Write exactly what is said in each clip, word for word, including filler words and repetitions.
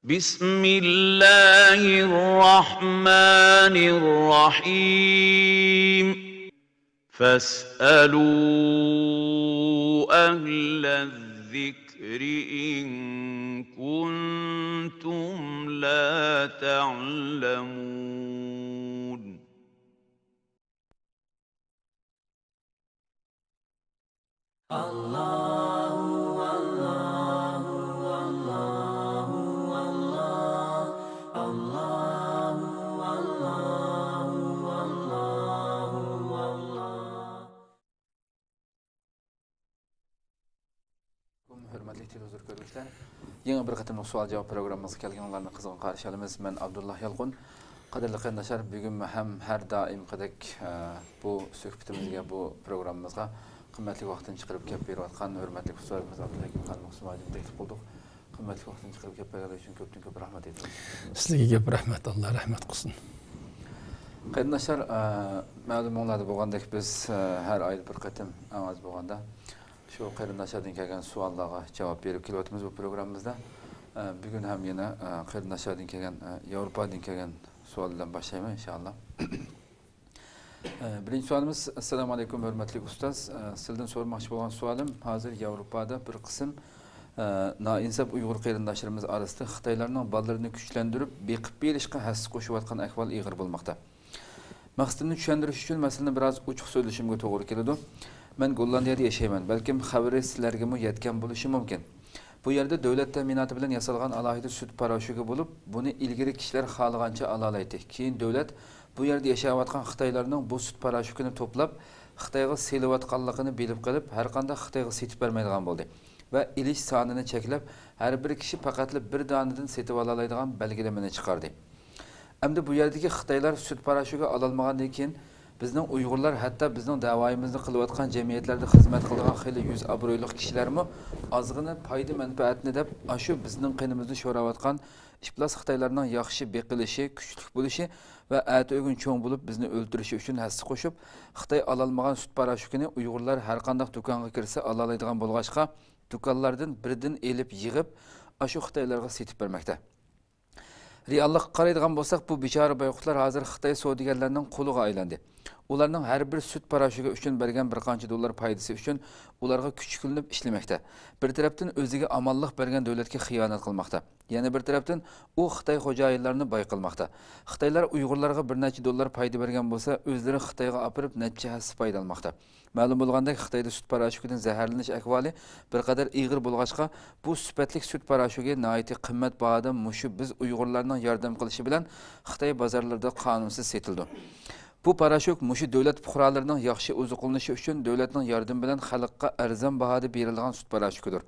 بسم الله الرحمن الرحيم. فاسألوا أهل الذكر إن كنتم لا تعلمون. ھۆرمەتلىك تېلېۋىزور كۆرگۈچىلەر، يېڭى بىر قېتىملىق سوئال جاۋاب پروگراممىمىزغا كەلگىنىڭلارنى قىزغىن قارشى ئالىمىز. مەن ئابدۇللا يالقۇن. قەدىرلىك قېرىنداشلار، بۈگۈنمۇ ھەم ھەر دائىمقىدەك، ئە، بۇ سۆھبىتىمىزگە، بۇ پروگراممىمىزغا قىممەتلىك ۋاقتىنى چىقىرىپ كەپ بېرىۋاتقان ھۆرمەتلىك ئۇستازىمىز ئابدۇلھەكىم خانىم مۇسلىماجىننى تەكلىپ قىلدۇق. قىممەتلىك ۋاقتىنى چىقىرىپ كەپ بەرگەنلىكى ئۈچۈن كۆپتىن كۆپ رەھمەت ئېيتىمىز. سىزلەرگە كۆپ رەھمەت، ئاللا رەھمەت قىلسۇن. قېرىنداشلار، ئە، مەلۇم ئاڭلاردا بولغاندەك بىز، ئە، ھەر ئايدا بىر قېتىم ئاڭاز بولغاندا شۇ قېرىنداشلاردىن كەلگەن سوئاللارغا جاۋاب بېرىپ كېلىۋاتىمىز بۇ پروگراممىمىزدا. ئە، بۈگۈن ھەم يەنە، ئە، قېرىنداشلاردىن كەلگەن، ئە، ياۋروپادىن كەلگەن سوئال بىلەن باشلايمەن ئىنشائاللا. ئە، بىرىنچى سوئالىمىز، ئەسسالامۇ ئەلەيكۇم، ھۆرمەتلىك ئۇستاز. ئە، سىلىدىن سورىماقچى بولغان سوئالىم، ھازىر ياۋروپادا بىر قىسىم، ئە، نائىنساپ ئۇيغۇر قېرىنداشلىرىمىز ئارىسىدا خىتايلارنىڭ بالىلىرىنى كۈچلەندۈرۈپ، بېقىپ بېرىشقا ھەسسە قوشۇۋاتقان ئەھۋال ئېغىر بولماقتا. مەقسىتىمنى چۈشەندۈرۈش ئۈچۈن مەسىلىنى بىراز ئوچۇق سۆزلىشىمگە توغرا كېلىدۇ. مەن گوللاندىيەدە ياشايمەن، بەلكىم خەۋىرى سىلەرگىمۇ يەتكەن بولۇشى مۇمكىن. بۇ يەردە دۆلەت تەمىناتى بىلەن ياسالغان ئالاھىدە سۈت پاراشوكى بولۇپ، بۇنى ئىلگىرى كىشىلەر خالىغانچە ئالالايتتى. كېيىن دۆلەت بۇ يەردە ياشاۋاتقان خىتايلارنىڭ بۇ سۈت پاراشوكىنى توپلاپ، خىتايغا سېلىۋاتقانلىقىنى بىلىپ قېلىپ، ھەرقانداق خىتايغا سېتىپ بەرمەيدىغان بولدى ۋە ئېلىش سانىنى چەكلەپ، ھەر بىر كىشى پەقەتلا بىر دانىدىن سېتىۋالالايدىغان بەلگىلىمىنى چىقاردى. ئەمدى بۇ يەردىكى خىتايلار سۈت پاراشوكى ئالالمىغاندىن كېيىن، بىزنىڭ ئۇيغۇرلار ھەتتا بىزنىڭ دەۋايىمىزنى قىلىۋاتقان جەمئىيەتلەردە خىزمەت قىلىدىغان خېلى يۈز ئابرۇيلۇق كىشىلەرمۇ ئازغىنە پايدا مەنپەئەتنى دەپ، ئاشۇ بىزنىڭ قېنىمىزنى شوراۋاتقان ئىپلاس خىتايلارنىڭ ياخشى بېقىلىشى، كۈچلۈك بولۇشى ۋە ئەتە ئۆگۈن چوڭ بولۇپ بىزنى ئۆلتۈرۈشى ئۈچۈن ھەسسە قوشۇپ، خىتاي ئالالمىغان سۈت پاراشوكىنى ئۇيغۇرلار ھەرقانداق دۇكانغا كىرسە ئالالايدىغان بولغاچقا، دۇكانلاردىن بىردىن ئېلىپ يىغىپ، ئاشۇ خىتايلارغا سېتىپ بەرمەكتە. رېئاللىققا قارايدىغان بولساق، بۇ بىچارە بايقۇتلار ھازىر خىتاي سودىگەرلەرنىڭ قولىغا ئايلاندى. ئۇلارنىڭ ھەر بىر سۈت پاراشوكى ئۈچۈن بەرگەن بىر قانچە دوللار پايدىسى ئۈچۈن ئۇلارغا كۈچۈكلىنىپ ئىشلىمەكتە. بىر تەرەپتىن ئۆزىگە ئامانلىق بەرگەن دۆلەتكە خىيانەت قىلماقتا. يەنە بىر تەرەپتىن ئۇ خىتاي خوجايىنلارنى باي قىلماقتا. خىتايلار ئۇيغۇرلارغا بىر نەچچە دوللار پايدا بەرگەن بولسا، ئۆزلىرى خىتايغا ئاپىرىپ نەچچە ھەسسە پايدا ئالماقتا. مەلۇم بولغاندەك، خىتايدا سۈت پاراشوكىدىن زەھەرلىنىش ئەھۋالى بىر قەدەر ئېغىر بولغاچقا، بۇ سۈپەتلىك سۈت پاراشوكى ناھايىتى قىممەت باھادا مۇشۇ بىز ئۇيغۇرلارنىڭ ياردەم قىلىشى بىلەن خىتاي بازارلىرىدا قانۇنسىز سېتىلىدۇ. بۇ پاراشوك مۇشۇ دۆلەت پۇقرالىرىنىڭ ياخشى ئوزۇقلىنىشى ئۈچۈن دۆلەتنىڭ ياردىمى بىلەن خەلققە ئەرزان باھادا بېرىلىدىغان سۈت پاراشوكىدۇر.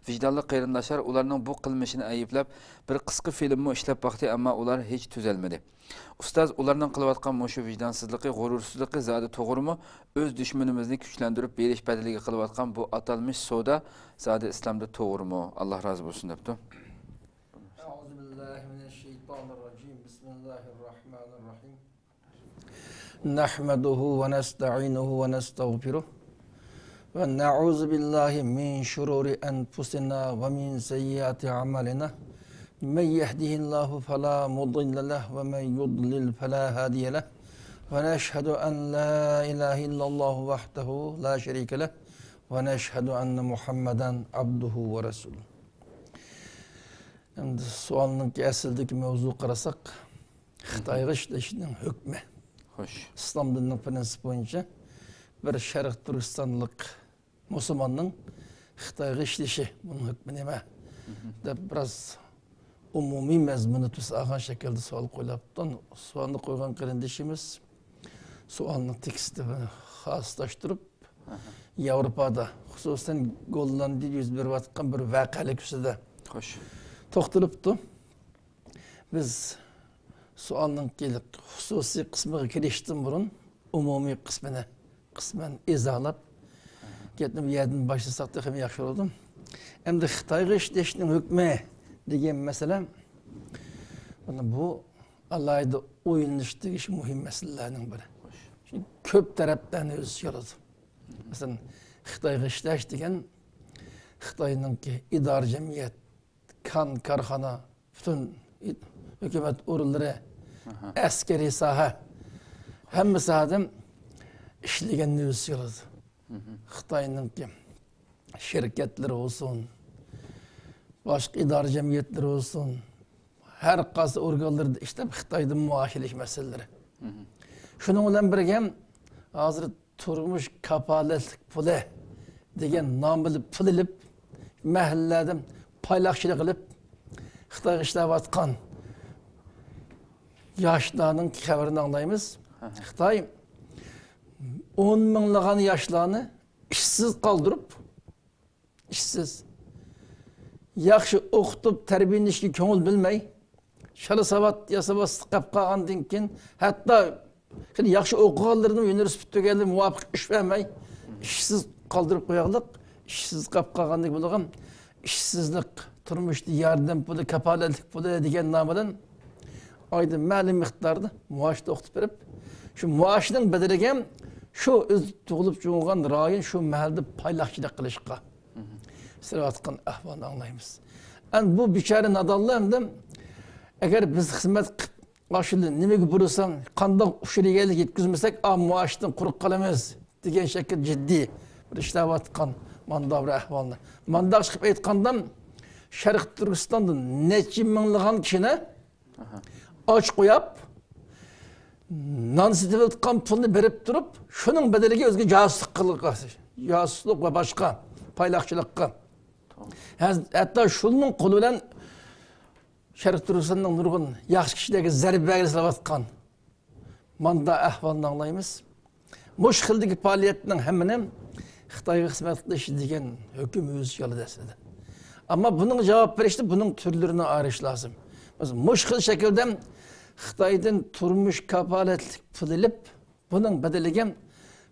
ۋىجدانلىق قېرىنداشلار ئۇلارنىڭ بۇ قىلمىشىنى ئەيىبلەپ، بىر قىسقا فىلىممۇ ئىشلەپ باقتى، ئەمما ئۇلار ھېچ تۈزەلمىدى. ئۇستاز، ئۇلارنىڭ قىلىۋاتقان مۇشۇ ۋىجدانسىزلىقى، غۇرۇرسىزلىقى زادى توغرىمۇ؟ ئۆز دۈشمىنىمىزنى كۈچلەندۈرۈپ بېرىش بەدىلىگە قىلىۋاتقان بۇ ئاتالمىش سودا زادى ئىسلامدا توغرىمۇ؟ ئاللا رازى بولسۇن، دەپتۇ. أعوذ بالله من الشيطان الرجيم. بسم الله الرحمن الرحيم. نحمده ونستعينه ونستغفره ونعوذ بالله من شرور أنفسنا ومن سيئات أعمالنا. من يهده الله فلا مضل له ومن يضلل فلا هادي له. ونشهد أن لا إله إلا الله وحده لا شريك له. ونشهد أن محمدا عبده ورسوله. Endi sualnıki aslideki mevzu qarasak, Xitoyga ishlashning hukmi. Xo'sh. Islom dinining prinsipi bo'yicha bir sharq turkistonlik musulmonning Xitoyga ishlashi, buning hukmi nima? Deb biraz umumiy mazmunni tus olgan shaklda savol qo'yilibdi. Savolni qo'ygan qarindoshimiz savolni teksti bilan xoslashtirib, Yevropada, xususan, Gollandiyada yuz berayotgan bir voqelik ustida Xo'sh. To'xtalibdi. Biz savolning xususiy qismiga kirishdan burun umumiy qismini qisman izohlab, gapni bu yerdan boshlasak, texmi yaxshi bo'ladi. Endi Xitoyga ishlashning hukmi degan masala, mana, bu alohida o'ylanishga tegishli muhim masalalarning biri. Chunki ko'p taraflarni o'z ichiga oladi. Masalan, Xitoyga ishlash degan Xitoyninki idora jamiyat, kon, korxona, پۈتۈن ھۆكۈمەت ئورۇنلىرى، ئەسكەرىي ساھە، ھەممە ساھەدە ئىشلىگەننى ئۆز ئىچىگە ئالىدۇ. خىتاينىڭكى شىركەتلىرى بولسۇن، باشقا ئىدارە جەمئىيەتلىرى بولسۇن، ھەر قايسى ئورگانلىرىدا ئىشلەپ، خىتايدىن مائاش ئېلىش مەسىلىلىرى. شۇنىڭ بىلەن بىرگە، ھازىر تۇرمۇش كاپالەتلىك پۇلى دېگەن نام بىلەن پۇل ئېلىپ، مەھەللىلەردىن پايلاقچىلىق قىلىپ، خىتايغا ئىشلەۋاتقان ياشلارنىڭ خەۋىرىنى ئاڭلايمىز. خىتاي ئون مىڭلىغان ياشلارنى ئىشسىز قالدۇرۇپ، ئىشسىز، ياخشى ئوقۇتۇپ تەربىيەلىشكە كۆڭۈل بۆلمەي، شالا ساۋات ياسىۋاسلىق قىلىپ قالغاندىن كېيىن، ھەتتا خېلى ياخشى ئوقۇغانلىرىنى، ئۇنىۋېرسىتېت پۈتتۈرگەنلىرىنى مۇۋاپىق ئىش بەرمەي، ئىشسىز قالدۇرۇپ قويغانلىق، ئىشسىز قېلىپ قالغاندىن بولغان ئىشسىزلىق، تۇرمۇشتا ياردەم پۇلى، كاپالەتلىك پۇلى دېگەن نام بىلەن ئايدا مەلۇم مىقداردا مائاش توختىتىپ بېرىپ، شۇ مائاشنىڭ بەدىلىگە شۇ ئۆزى تۇغۇلۇپ چوڭىغان رايون، شۇ مەھەللىدە پايلاقچىلىق قىلىشقا سېلىۋاتقان ئەھۋالنى ئاڭلايمىز. ئەمدى بۇ بىچارە نادانلار ئەمدى، ئەگەر بىز خىزمەت قىلىپ، ئاشۇنى نېمىگە بۇرىساڭ، قانداق ئۇچۇر يېگەنلىك يەتكۈزمىسەك، ئا، مائاشتىن قۇرۇق قالىمىز دېگەن شەكىل جىددىي بىر ئىشلەۋاتقان مانداق بىر ئەھۋالنى. مانداقچە قىلىپ ئېيتقاندا، شەرقىي تۈركىستاندا نەچچە مىڭلىغان كىشىنى ئاچ قويۇپ، نان سېتىۋېتىدىغان پۇلنى بېرىپ تۇرۇپ، شۇنىڭ بەدىلىگە ئۆزىگە جاسۇسلۇق قىلغان، جاسۇسلۇق ۋە باشقا پايلاقچىلىققا، ھە-، ھەتتا شۇنىڭ قولى بىلەن شەرقىي تۈركىستاننىڭ نۇرغۇن ياخشى كىشىلەرگە زەربە بەرگىلى سېلىۋاتقان ماندا ئەھۋالنى ئاڭلايمىز. مۇشۇ خىلدىكى پائالىيەتنىڭ ھەممىنى خىتايغا خىزمەت قىلىش دېگەن ھۆكۈم ئۆز ئىچىگە ئالىدۇ ئەسلىدە. ئەمما بۇنىڭغا جاۋاب بېرىشتە بۇنىڭ تۈرلىرىنى ئايرىش لازىم. مەسىلەن، مۇشۇ خىل شەكىلدە خىتايدىن تۇرمۇش كاپالەتلىك پۇل ئېلىپ، بۇنىڭ بەدىلىگە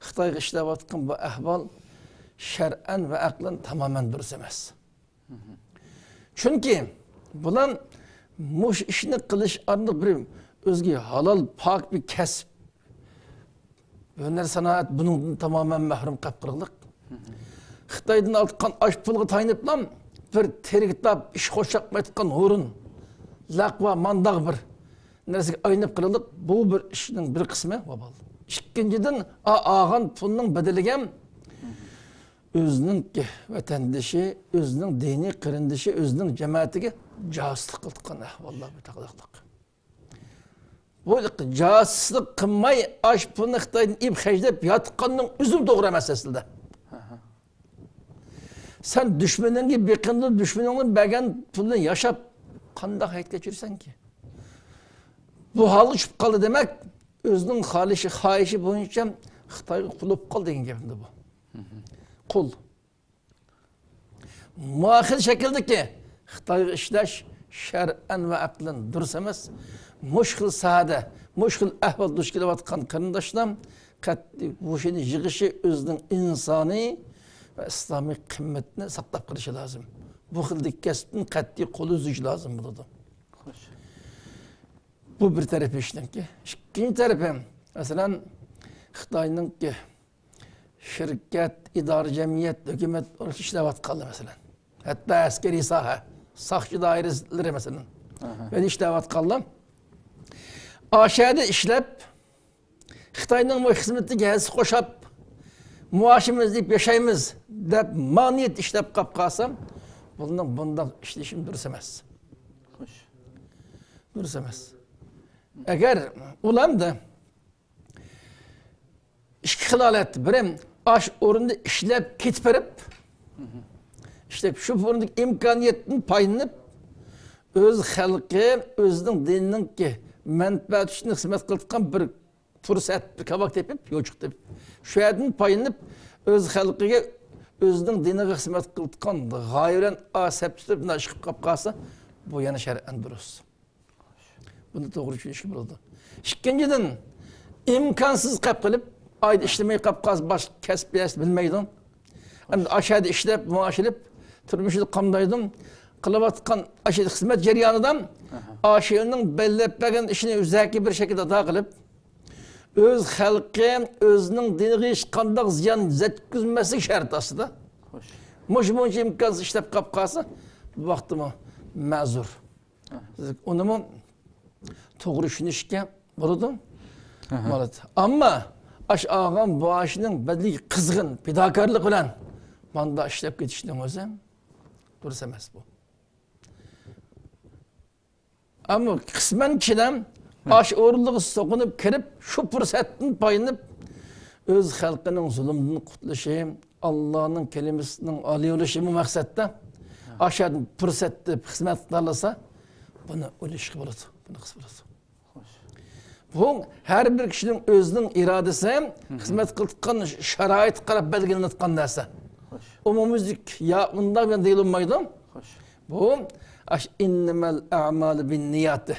خىتايغا ئىشلەۋاتقان بۇ ئەھۋال شەرئەن ۋە ئەقلەن تامامەن دۇرۇس ئەمەس. چۈنكى بۇلار مۇشۇ ئىشنى قىلىش ئارقىلىق بىر ئۆزىگە ھالال، پاك بىر كەسىپ، ھۈنەر، سانائەت بۇنىڭدىن تامامەن مەھرۇم قېلىپ قالغانلىق. خىتايدىن ئارتقان ئاش پۇلغا تايىنىپلا بىر تېرىكتاپ ئىش قوشاقمايدىغان ھۇرۇن، لەقۋا، مانداق بىر نەرسىگە ئايلىنىپ قالغانلىق، بۇ بىر ئىشنىڭ بىر قىسمى ۋابال. ئىككىنچىدىن، ئا-، ئالغان پۇلنىڭ بەدىلىگە ئۆزىنىڭ ۋەتەندىشى، ئۆزىنىڭ دىنىي قېرىندىشى، ئۆزىنىڭ جەمەتىگە جاسۇسلۇق قىلىدىغان ئەھۋاللار بىر تاقىلىقلىق. بۇ جاسۇسلۇق قىلماي، ئاش پۇلنى خىتايدىن ئېلىپ خەجلەپ ياتقاننىڭ ئۆزى توغرا ئەمەس ئەسلىدە. سەن دۈشمىنىڭگە بېقىندىن، دۈشمىنىڭدىن بەرگەن پۇلنى ياشاپ، قانداق ھايات كەچۈرىسەنكى؟ بۇ ھالغا چۈشۈپ قالدى دېمەك، ئۆزىنىڭ خالىشى، خاھىشى بويىچە خىتايغا قۇل بولۇپ قالدى دېگەن گەپتۇ بۇ. قۇل. مۇشۇ خىل شەكىلدىكى خىتايغا ئىشلەش شەرئەن ۋە ئەقلەن دۇرۇس ئەمەس. مۇشۇ خىل ساھەدە، مۇشۇ خىل ئەھۋال دۇچ كېلىۋاتقان قېرىنداشلار قەتئىي ھوشىنى يىغىشى، ئۆزىنىڭ ئىنسانىي ۋە ئىسلامىي قىممىتىنى ساقلاپ قېلىشى لازىم. بۇ خىلدىكى كەسىپتىن قەتئىي قول ئۈزۈشى لازىم بولىدۇ. خوش. بۇ بىر تەرىپى ئىشنىڭكى. ئىككىنچى تەرىپى، مەسىلەن، خىتاينىڭكى شىركەت، ئىدارە، جەمئىيەت، ھۆكۈمەت ئورنىدا ئىشلەۋاتقانلار، مەسىلەن، ھەتتا ئەسكەرىي ساھە، ساقچى دائىرىلىرى، مەسىلەن، ئاھا، بۇ يەردە ئىشلەۋاتقانلار ئاشۇ يەردە ئىشلەپ، خىتاينىڭ بۇ خىزمىتىگە ھەسسە قوشاپ، مائاشىمىز دەپ ياشايمىز دەپ، مانا ئىشلەپ قاپ قالسا، بۇنىڭ بۇنداق ئىشلىشى دۇرۇس ئەمەس. خوش. دۇرۇس ئەمەس. ئەگەر ئۇلاردا ئىككى خىل ھالەت. بىرى، ئاشۇ ئورنىدا ئىشلەپ كېتىپ بېرىپ، ئىشلەپ، شۇ ئورنىدىكى ئىمكانىيەتتىن پايدىلىنىپ، ئۆز خەلقى، ئۆزىنىڭ دىنىنىڭكى مەنپەئەتى ئۈچۈن خىزمەت قىلىدىغان بىر پۇرسەت، بىر كاۋاك تېپىپ، يوچۇق تېپىپ، شۇ يەردىن پايدىلىنىپ، ئۆز خەلقىگە، ئۆزىنىڭ دىنىغا خىزمەت قىلىدىغان غايە بىلەن ئا سەپ تۇتۇپ، مۇنداق ئىش قىلىپ قاپ قالسا، بۇ يەنە شەرئەن دۇرۇس. بۇنى توغرا چۈشىنىشكە بولىدۇ. ئىككىنچىدىن، ئىمكانسىز قېلىپ قېلىپ، ئايدا ئىشلىمەي قاپ قالسا، باشقا كەسىپ بىلمەيدۇ. ئەمدى ئاشۇ يەردە ئىشلەپ، مائاش ئېلىپ، تۇرمۇشىنى قامدايدۇ. قىلىۋاتقان ئاشۇ خىزمەت جەريانىدا ئاشۇنىڭ بەلگىلەپ بەرگەن ئىشىنى ئۆزىدىكى بىر شەكىلدە ئادا قىلىپ، ئۆز خەلقى، ئۆزىنىڭ دىنىغا ھېچقانداق زىيان يەتكۈزمەسلىك شەرتى ئاستىدا، خوش، مۇشۇ بويىچە ئىمكانسىز ئىشلەپ قاپ قالسا، بۇ ۋاقىتتىمۇ مەزۇر. ئاھا. ئۇنىمۇ توغرا چۈشىنىشكە بولىدۇ. ئەمما ئاش ئاغام بۇ ئاشنىڭ بەدىلىگە قىزغىن پىداكارلىق بىلەن ماندا ئىشلەپ كېتىشنىڭ ئۆزى دۇرۇس ئەمەس بۇ. ئەمما قىسمەن كىشىلەر ئاش ئورنىغا سوقۇنۇپ كىرىپ، شۇ پۇرسەتتىن پايدىلىنىپ، ئۆز خەلقىنىڭ زۇلۇمدىن قۇتۇلۇشى، ئاللانىڭ كەلىمىسىنىڭ ئالىي بولۇشى بۇ مەقسەتتە ئاشۇ يەردىن پۇرسەت تېپىپ خىزمەت قىلالىسا، بۇنى ئويلىشىشقا بولىدۇ، بۇنى قىلسا بولىدۇ. بۇ ھەر بىر كىشىنىڭ ئۆزىنىڭ ئىرادىسى، خىزمەت قىلىدىغان شارائىتقا قاراپ بەلگىلىنىدىغان نەرسە. ئومۇميۈزلۈك يا ئۇنداق بىلەن دېيىلمايدۇ. بۇ ئاش ئىننىمەل ئەمالۇ بىننىياتى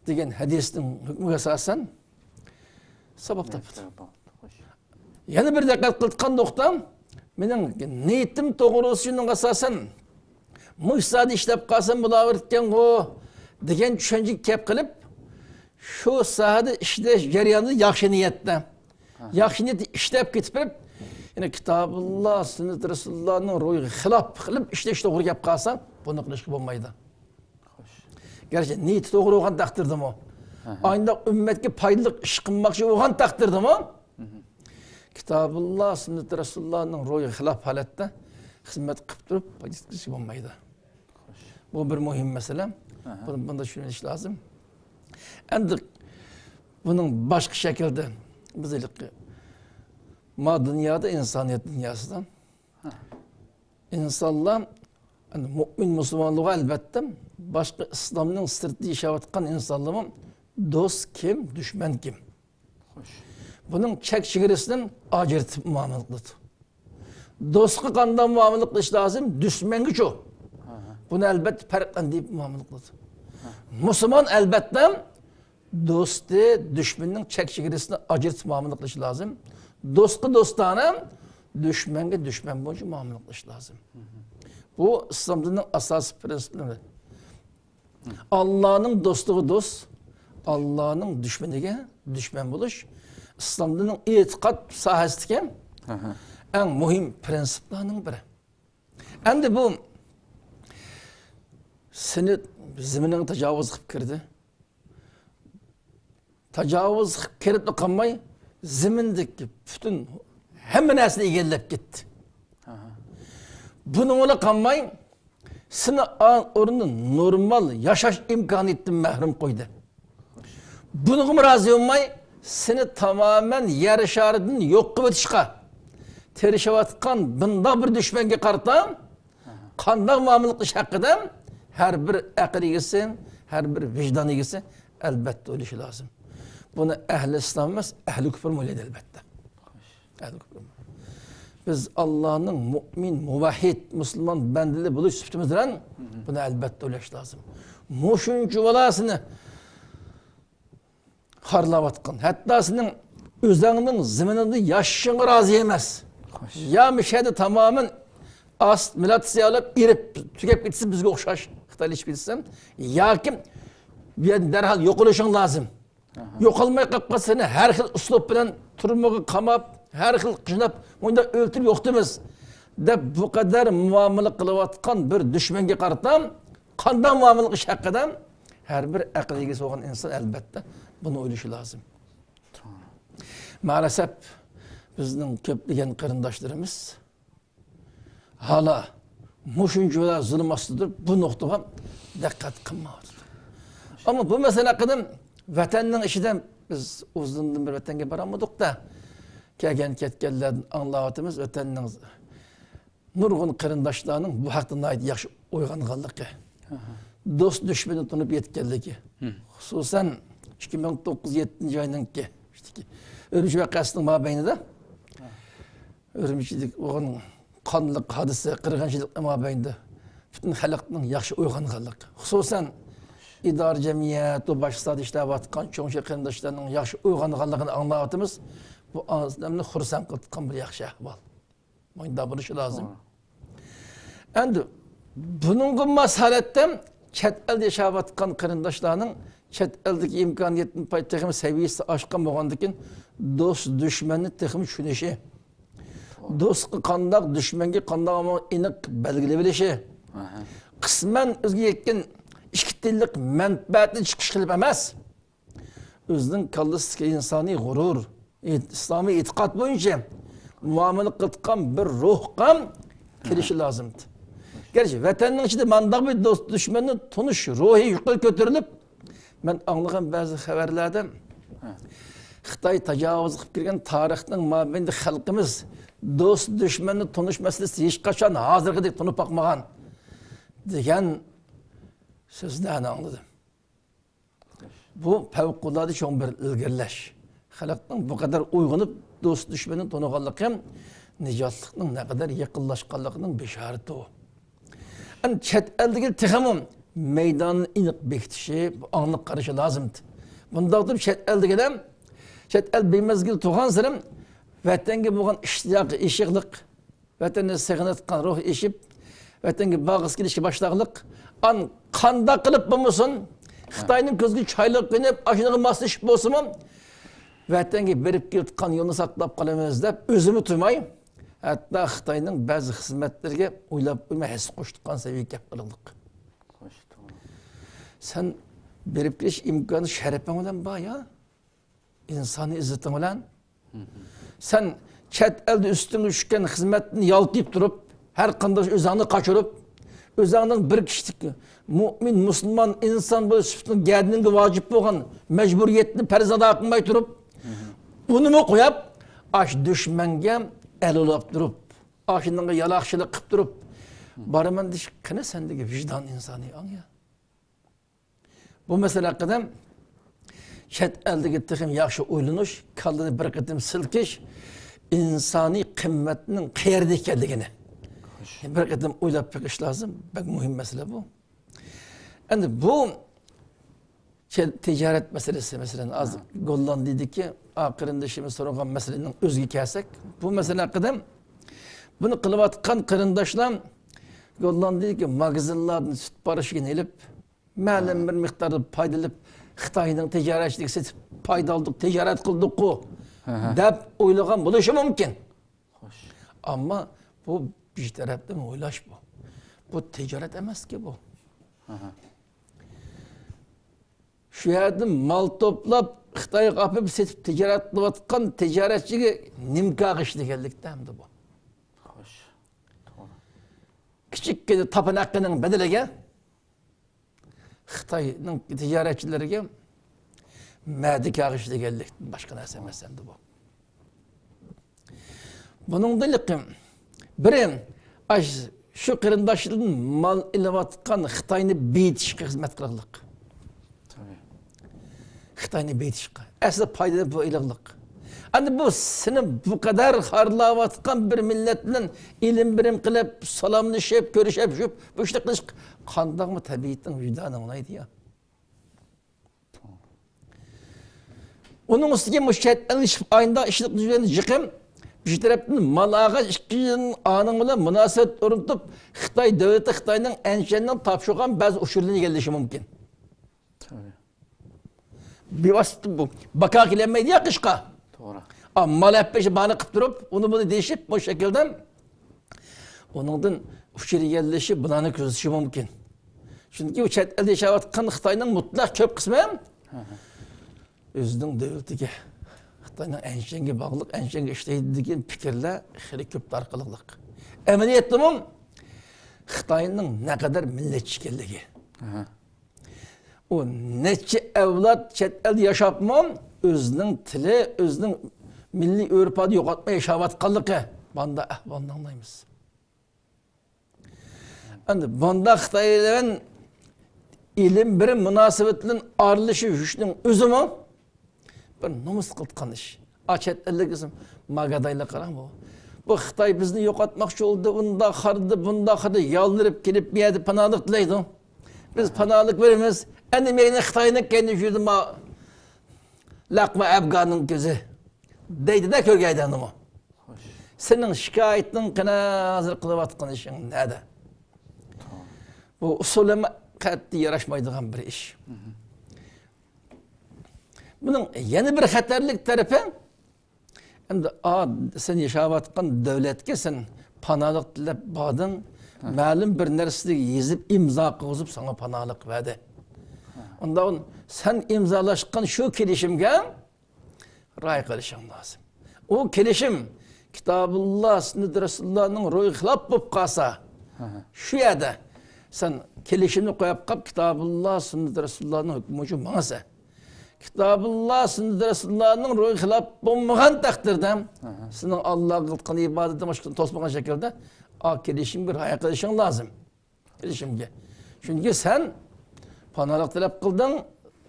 دېگەن ھەدىسنىڭ ھۆكمىگە ئاساسەن ساۋاب تاپىدۇ. يەنە بىر دىققەت قىلىدىغان نۇقتا، مېنىڭ نىيىتىم توغرىسىنىڭ ئاساسەن مۇشۇ ساھەدە ئىشلەپ قالسام بولاۋېرىدىكەنغۇ دېگەن چۈشەنچىگە كەپ قېلىپ، شۇ ساھەدە ئىشلەش جەريانىدا ياخشى نىيەتتە، ياخشى نىيەتتە ئىشلەپ كېتىپ بېرىپ، يەنە كىتابۇللا، سۈننىتى رەسۇلۇللانىڭ روھىغا خىلاپ قىلىپ ئىشلەش توغرا كەپ قالسا، بۇنى قىلىشقا بولمايدۇ. گەرچە نىيىتى توغرا بولغان تەقدىردىمۇ، ئانداق ئۈممەتكە پايدىلىق ئىش قىلماقچى بولغان تەقدىردىمۇ، كىتابۇللا، سۈننىتى رەسۇلۇللانىڭ روھىغا خىلاپ ھالەتتە خىزمەت قىلىپ تۇرۇپ پايدا يەتكۈزۈشكە بولمايدۇ. بۇ بىر مۇھىم مەسىلە. بۇنى، بۇنى چۈشىنىش لازىم. ئەمدى بۇنىڭ باشقا شەكلىدە بىز ھېلىقى ما دۇنيادا، ئىنسانىيەت دۇنياسىدا ئىنسانلار، يەنى مۇئمىن مۇسۇلمانلارغا ئەلۋەتتە، باشقا ئىسلامنىڭ سىرتىدا ياشاۋاتقان ئىنسانلارمۇ دوست كىم، دۈشمەن كىم؟ بۇنىڭ چەك چېگرىسىنى ئاجرىتىپ مۇئامىلە قىلىدۇ. دوستقا قانداق مۇئامىلە قىلىش لازىم؟ دۈشمەنگىچۇ؟ بۇنى ئەلۋەتتە پەرقلەندۈرۈپ مۇئامىلە قىلىدۇ. مۇسۇلمان ئەلۋەتتە دوستى، دۈشمىنىنىڭ چەك چېگرىسىنى ئاجرىتىپ مۇئامىلە قىلىشى لازىم. دوستقا دوستانە، دۈشمەنگە دۈشمەن بويىچە مۇئامىلە قىلىش لازىم. بۇ ئىسلام دىنىنىڭ ئاساسىي پىرىنسىپلىرى. ئاللانىڭ دوستىغا دوست، ئاللانىڭ دۈشمىنىگە دۈشمەن بولۇش ئىسلام دىنىنىڭ ئېتىقاد ساھەسىدىكى ئەڭ مۇھىم پىرىنسىپلارنىڭ بىرى. ئەمدى بۇ سېنى زېمىنىڭغا تاجاۋۇز قىلىپ كىردى. تاجاۋۇز قىلىپ كىرىپلا قالماي، زېمىندىكى پۈتۈن ھەممە نەرسىنى ئىگىلەپ كەتتى. بۇنىڭغىلا قالماي، سېنى ئا-، ئورنىدا نورمال ياشاش ئىمكانىيىتىدىن مەھرۇم قويدى. بۇنىڭغىمۇ رازى بولماي، سېنى تامامەن يەر شارىدىن يوق قىلىۋېتىشقا تىرىشىۋاتقان بۇنداق بىر دۈشمەنگە قارىتا، قانداق مۇئامىلە قىلىش ھەققىدە ھەر بىر ئەقىل ئىگىسى، ھەر بىر ۋىجدان ئىگىسى ئەلۋەتتە ئويلىشى لازىم. بۇنى ئەھلى ئىسلام ئەمەس، ئەھلى كۇپۇر ئويلايدۇ ئەلۋەتتە. ئەھلى كۇپۇر. بىز ئاللانىڭ مۇئمىن، مۇۋەھھىد، مۇسۇلمان بەندىلىرى بولۇش سۈپىتىمىز بىلەن بۇنى ئەلۋەتتە ئويلاش لازىم. مۇشۇنچە بالاسىنى خارلاۋاتقان، ھەتتا سېنىڭ ئۆزۈڭنىڭ زېمىنىڭدا ياشىشىڭغا رازى ئەمەس. يا مۇشۇ يەردە تامامەن ئاست مىلاتسىيالىپ ئېرىپ تۈگەپ كېتىسەن، بىزگە ئوخشاش خىتايلىشىپ كېتىسەن، ياكى بۇ يەردىن دەرھال يوقىلىشىڭ لازىم. يوقالماي قاپقا سېنى ھەر خىل ئۇسلۇب بىلەن تۈرمىگە قاماپ، ھەر خىل قىيناپ، مۇنداق ئۆلتۈرۈپ يوقىتىمىز دەپ بۇ قەدەر مۇئامىلە قىلىۋاتقان بىر دۈشمەنگە قارىتا قانداق مۇئامىلە قىلىش ھەققىدە ھەر بىر ئەقىل ئىگىسى بولغان ئىنسان ئەلۋەتتە بۇنى ئويلىشى لازىم. مائەلەسەپ بىزنىڭ كۆپلىگەن قېرىنداشلىرىمىز ھالا مۇشۇنچىۋالا زۇلۇم ئاستىدا تۇرۇپ بۇ نۇقتىغا دىققەت قىلمايۋاتىدۇ. ئەمما بۇ مەسىلە ھەققىدە ۋەتەننىڭ ئىچىدە بىز ئۇزۇندىن بېرى ۋەتەنگە بارالمىدۇق-دە، كەلگەن كەتكەنلەردىن ئاڭلاۋاتىمىز، ۋەتەننىڭ نۇرغۇن قېرىنداشلارنىڭ بۇ ھەقتە ناھايىتى ياخشى ئويغانغانلىقى، دوست دۈشمىنى تونۇپ يەتكەنلىكى، خۇسۇسەن ئىككى مىڭ توققۇز يەتتىنچى ئاينىڭكى ئۈرۈمچى ۋەقەسىنىڭ مابەينىدە، ئۈرۈمچىدىكى بولغان قانلىق ھادىسە، قىرغىنچىلىق مابەينىدە پۈتۈن خەلقنىڭ ياخشى ئويغانغانلىقى، خۇسۇسەن ئىدارە، جەمئىيەت ۋە باشقا ساھەدە ئىشلەۋاتقان چوڭ-چوڭ قېرىنداشلارنىڭ ياخشى ئويغانغانلىقىنى ئاڭلاۋاتىمىز. بۇ ئادەمنى خۇرسەن قىلىدىغان بىر ياخشى ئەھۋال. مۇنداق بولۇشى لازىم. توغرا. ئەمدى بۇنىڭغا ماس ھالەتتە چەت ئەلدە ياشاۋاتقان قېرىنداشلارنىڭ چەت ئەلدىكى ئىمكانىيەتتىن پاي تېخىمۇ سەۋىيەسى ئاشقان بولغاندىكىن، دوست دۈشمەننى تېخىمۇ چۈشىنىشى، دوستقا قانداق، دۈشمەنگە قانداق ئېنىق بەلگىلىۋېلىشى، ئاھا، قىسمەن ئۆزىگە يەتكەن ئىككى تىللىق مەنپەئەتنى چىقىش قىلىپ ئەمەس، ئۆزىنىڭ كاللىسىدىكى ئىنسانىي غۇرۇر، ئېت-، ئىسلامىي ئېتىقاد بويىچە مۇئامىلە قىلىدىغان بىر روھقا كېلىشى لازىمدى. گەرچە ۋەتەننىڭ ئىچىدە مانداق بىر دوست دۈشمەننى تونۇش روھى يۇقىرى كۆتۈرۈلۈپ، مەن ئاڭلىغان بەزى خەۋەرلەردە خىتاي تاجاۋۇز قىلىپ كىرگەن تارىخنىڭ مابەينىدە خەلقىمىز دوست دۈشمەننى تونۇش مەسىلىسى ھېچقاچان ھازىرقىدەك تونۇپ باقمىغان دېگەن سۆزلەرنى ئاڭلىدىم. بۇ پەۋقۇلئاددە چوڭ بىر ئىلگىرىلەش. خەلقنىڭ بۇ قەدەر ئويغىنىپ، دوست دۈشمىنىنى تونۇغانلىقى نىجاتلىقنىڭ نەقەدەر يېقىنلاشقانلىقىنىڭ بېشارىتى ئۇ. ئەمدى چەت ئەلدىكى تېخىمۇ مەيداننى ئېنىق بېكىتىشى، ئاڭلىق قارىشى لازىم. بۇنداق تۇرۇپ چەت ئەلدىكىلەر، چەت ئەل بىمەزگىل تۇرغانسېرى ۋەتەنگە بولغان ئىشتىياقى ئېشىقلىق، ۋەتەننى سېغىنىۋاتقان روھ ئېشىپ، ۋەتەنگە بارغۇسى كېلىشكە باشلاغلىق. ئان قانداق قىلىپ بولمىسۇن، خىتاينىڭ كۆزىگە چايلىق كۆرۈنۈپ، ئاشۇنىڭغا ماسلىشىپ بولسىمۇ، ۋەتەنگە بېرىپ كېلىۋاتقان يولنى ساقلاپ قالىمىز دەپ ئۆزىمۇ تۇرماي، ھەتتا خىتاينىڭ بەزى خىزمەتلىرىگە ئويلاپ قويماي ھەسسە قوشۇۋاتقان سەۋىيەگە كەپ قالغلىق. سەن بېرىپ كېلىش ئىمكانى شەرىپىڭ بىلەن بار يا. ئىنسانىي ئىززىتىڭ بىلەن. سەن چەت ئەلدە ئۈستۈڭگە چۈشكەن خىزمەتتىن يالتىيىپ تۇرۇپ، ھەر قانداق ئۆزۈڭنى قاچۇرۇپ، ئۆزۈڭنىڭ بىر كىشىلىك مۇئمىن، مۇسۇلمان ئىنسان بولۇش سۈپىتىنىڭ گەدىنىڭگە ۋاجىپ بولغان مەجبۇرىيەتنى پەرز ئادا قىلماي تۇرۇپ، ئۇنىمۇ قويۇپ، ئاش دۈشمەنگە ئەل ئۇلاپ تۇرۇپ، ئاشۇنىڭغا يالاقچىلىق قىلىپ تۇرۇپ، بارىمەن دېيىش، قېنى سەندىكى ۋىجدان، ئىنسانىي ئاڭ يا؟ بۇ مەسىلە ھەققىدە چەت ئەلدىكى تېخىمۇ ياخشى ئويلىنىش، كاللىنى بىر قېتىم سىلكىش، ئىنسانىي قىممەتنىڭ قەيەردە ئىكەنلىكىنى بىر قېتىم ئويلاپ بېقىش لازىم. بەك مۇھىم مەسىلە بۇ. ئەمدى بۇ چە-، تىجارەت مەسىلىسى، مەسىلەن، ھازىر گوللاندىيىدىكى قېرىندىشىمىز سورىغان مەسىلىنىڭ ئۆزىگە كەلسەك، بۇ مەسىلە ھەققىدە بۇنى قىلىۋاتقان قېرىنداشلار گوللاندىيىدىكى ماگىزىنلاردىن سۈت پاراشوكىنى ئېلىپ، مەلۇم بىر مىقداردا پايدا ئېلىپ، خىتاينىڭ تىجارەتچىلىكى سېتىپ پايدا ئالدۇق، تىجارەت قىلدۇققۇ، دەپ ئويلىغان بولۇشى مۇمكىن. ئەمما بۇ بىر تەرەپتىن ئويلاش بۇ. بۇ تىجارەت ئەمەسكى بۇ. شۇ يەردىن مال توپلاپ، خىتايغا ئاپىرىپ سېتىپ تىجارەت قىلىۋاتقان تىجارەتچىگە نېمە كاغىش دېگەنلىكتە ئەمدى بۇ. كىچىككىنە تاپىنى ھەققىنىڭ بەدىلىگە خىتاينىڭ تىجارەتچىلىرىگە مەدە كاغىش دېگەنلىكتىن باشقا نەرسە ئەمەس ئەمدى بۇ. بۇنىڭدىن يېقىن بىرى، ئاش-، شۇ قېرىنداشلىرىدىن مال ئېلىۋاتقان خىتاينى بېيىتىشكە خىزمەت قىلغانلىق. خىتاينى بېيىتىشقا، ئەسلى پايدىنى بۇ ئېلىغلىق. ئەمدى بۇ سېنى بۇ قەدەر خارلاۋاتقان بىر مىللەت بىلەن ئېلىم بېرىم قىلىپ، سالاملىشىپ، كۆرۈشۈپ، شۇ، بۇ ئىشنى قىلىش قانداقمۇ تەبىئىتىڭ، ۋىجدانىڭ ئۇنايدۇ يا؟ ئۇنىڭ ئۈستىگە مۇشۇ چەت ئەل ئىش-، ئاينىدا ئىشلىق دۈشمەن يىقىم، بىر تەرەپتىن مال ئالغاچ، ئىككىنچىدىن ئانىڭ بىلەن مۇناسىۋەت ئورنىتىپ، خىتاي دۆلىتى خىتاينىڭ ئەنشەننىڭ تاپشۇرغان بەزى ئۇچۇرلىرىنى يېتىلىشى مۇمكىن. بىۋاسىتە بۇ باكا كېلەلمەيدۇ يا قىشقا. توغرا. ئا، مال ئەپ بېرىش باھانە قىلىپ تۇرۇپ، ئۇنى بۇنى دېيىشىپ، بۇ شەكىلدە ئۇنىڭدىن ئۇچۇر يېتىلىشى بۇلارنى كۆزىتىشى مۇمكىن. چۈنكى ئۇ چەت ئەلدە ياشاۋاتقان خىتاينىڭ مۇتلەق كۆپ قىسمى ئۆزىنىڭ دۆلىتىگە، خىتاينىڭ ئەنشەنگە باغلىق، ئەنشەنگە ئىشلەيدۇ دېگەن پىكىرلەر خېلى كۆپ تارقىلىقلىق. ئەمەلىيەتتىمۇ خىتاينىڭ نەقەدەر مىللەتچى ئىكەنلىكى. ئۇ نەچچە ئەۋلاد چەت ئەلدە ياشاپمۇ، ئۆزىنىڭ تىلى، ئۆزىنىڭ مىللىي ئۆرپ-ئادىتىنى يوقاتماي ياشاۋاتقانلىقى، ماندا ئەھۋالنى ئاڭلايمىز. ئەمدى ماندا خىتاي بىلەن ئېلىم بېرىم مۇناسىۋىتى بىلەن ئارىلىشىشنىڭ ئۆزىمۇ بىر نومۇس قىلىدىغان ئىش. ئا، چەت ئەللىك دېسەم، ماگادايلار قاراڭ بۇ. بۇ خىتاي بىزنى يوقاتماقچى بولدى، ئۇنداق قىلدى، بۇنداق قىلدى، يالۋۇرۇپ كېلىپ بۇ يەردە پاناھلىق تىلەيدۇ. بىز پاناھلىق بېرىمىز. ئەنە مەيلى خىتاينىڭ كەينىدە يۈردى ما لەقمە ئەبگانىڭ كۆزى. دەيدىدە كۆرگەيدەنمۇ. سېنىڭ شىكايىتىڭ قېنى ھازىر قىلىۋاتقان ئىشىڭ نەدە؟ بۇ ئۇسۇلىمۇ قەتئىي ياراشمايدىغان بىر ئىش. بۇنىڭ يەنە بىر خەتەرلىك تەرىپى، ئەمدى، ئا، سەن ياشاۋاتقان دۆلەتكە سەن پاناھلىق تىلەپ باردىڭ، مەلۇم بىر نەرسىنى يېزىپ، ئىمزا قىلغۇزۇپ، ساڭا پاناھلىق بەردى. ئۇنداق سەن ئىمزالاشقان شۇ كېلىشىمگە رىئايە قىلىشىڭ لازىم. ئۇ كېلىشىم كىتابۇللا، سۈننەت رەسۇلۇللانىڭ روھىغا خىلاپ بولۇپ قالسا، شۇ يەردە سەن كېلىشىمنى قويۇپ قاپ، كىتابۇللا، سۈننەت رەسۇلۇللانىڭ ھۆكمى بويىچە ماڭىسەن. كىتابۇللا، سۈننەت رەسۇلۇللانىڭ روھىغا خىلاپ بولمىغان تەقدىردە، سېنىڭ ئاللاغا قىلغان ئىبادىتىڭ باشقىسىنى توسمىغان شەكىلدە، ئا، كېلىشىمگە رىئايە قىلىشىڭ لازىم. كېلىشىمگە. چۈنكى سەن پاناھلىق تەلەپ قىلدىڭ،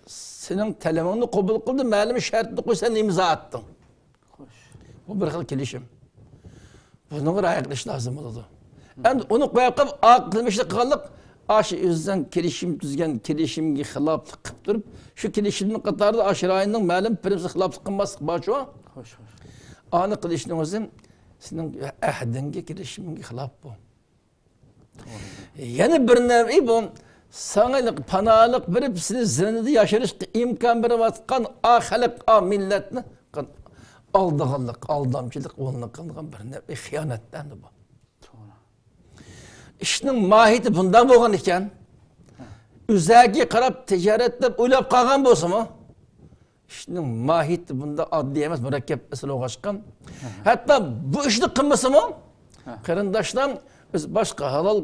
سېنىڭ تەلىپىڭنى قوبۇل قىلدى، مەلۇم شەرتنى قويۇپ سەن ئىمزا ئاتتىڭ. بۇ بىر خىل كېلىشىم. بۇنىڭغا رىئايە قىلىش لازىم بولىدۇ. ئەمدى ئۇنى قويۇپ قويۇپ، ئا قىلمىشنى قىلغانلىق، ئاشۇ ئۆزۈڭ كېلىشىم تۈزگەن كېلىشىمگە خىلاپلىق قىلىپ تۇرۇپ، شۇ كېلىشىمنىڭ قاتارىدا ئاشۇ رايوننىڭ مەلۇم پىرىنسىپىگە خىلاپلىق قىلماسلىق بارچۇ؟ ئانى قىلىشنىڭ ئۆزى سېنىڭ ئەھدىڭگە، كېلىشىمىڭگە خىلاپ بۇ. يەنە بىر نەۋئى بۇ، ساڭا پاناھلىق بېرىپ، سېنى زىندىدا ياشىرىشقا ئىمكان بېرىۋاتقان ئا خەلق، ئا مىللەتنى ئالدىغانلىق، ئالدامچىلىق، ئۇنى قىلغان بىر نەۋئى خىيانەت ئەمدى بۇ. ئىشنىڭ ماھىيىتى بۇنداق بولغان ئىكەن، ئۆزەكىگە قاراپ تىجارەت دەپ ئويلاپ قالغان بولسىمۇ، ئىشنىڭ ماھىيىتى بۇنداق ئاددىي ئەمەس، مۇرەككەپ مەسىلە بولغاچقا، ھەتتا بۇ ئىشنى قىلمىسىمۇ، قېرىنداشلار، بىز باشقا ھالال،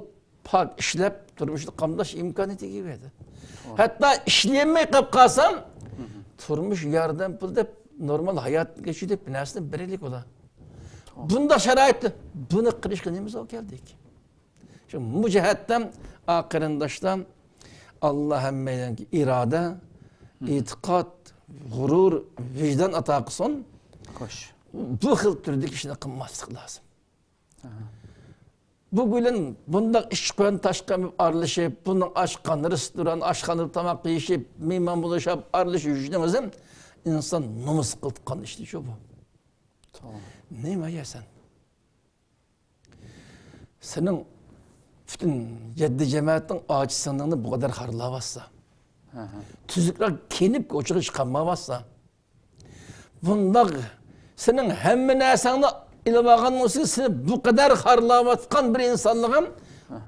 پاك ئىشلەپ، تۇرمۇشنى قامداش ئىمكانىيىتىگە ئىگە ئىدى. ھەتتا ئىشلىيەلمەي قېلىپ قالسام، تۇرمۇش ياردەم پۇلى دەپ، نورمال ھايات كەچۈرۈپ، بىر نەرسىنى بېرەيلىك ئۇلار. بۇنداق شارائىتتا بۇنى قىلىشقا نېمە زور كەلدۇق؟ شۇ، بۇ جەھەتتە، ئا، قېرىنداشلار، ئاللا ھەممەيلەنگە ئىرادە، ئېتىقاد، غۇرۇر، ۋىجدان ئاتا قىلسۇن. خوش. بۇ خىل تۈردىكى ئىشنى قىلماسلىق لازىم. بۇ بىلەن بۇنداق ئىچ قان تاشقا ئارىلىشىپ، بۇنىڭ ئاشخانا، رېستوران، ئاشخانىدا تاماق يېيىشىپ، مېھمان بولۇشۇپ ئارىلىشىپ يۈرۈشنىڭ ئۆزى ئىنسان نومۇس قىلىدىغان ئىشتى شۇ بۇ. نېمە يەسەن؟ سېنىڭ پۈتۈن جەددىي جەمەتىڭ ئاچا سىڭلىڭنى بۇ قەدەر خارلاۋاتسا، تۈزۈكرەك كىيىنىپ كوچىغا چىقالمايۋاتسا، بۇنداق سېنىڭ ھەممە نەرسەڭنى ئېلىۋالغان بولسا، سېنى بۇ قەدەر خارلاۋاتقان بىر ئىنسانلىقىم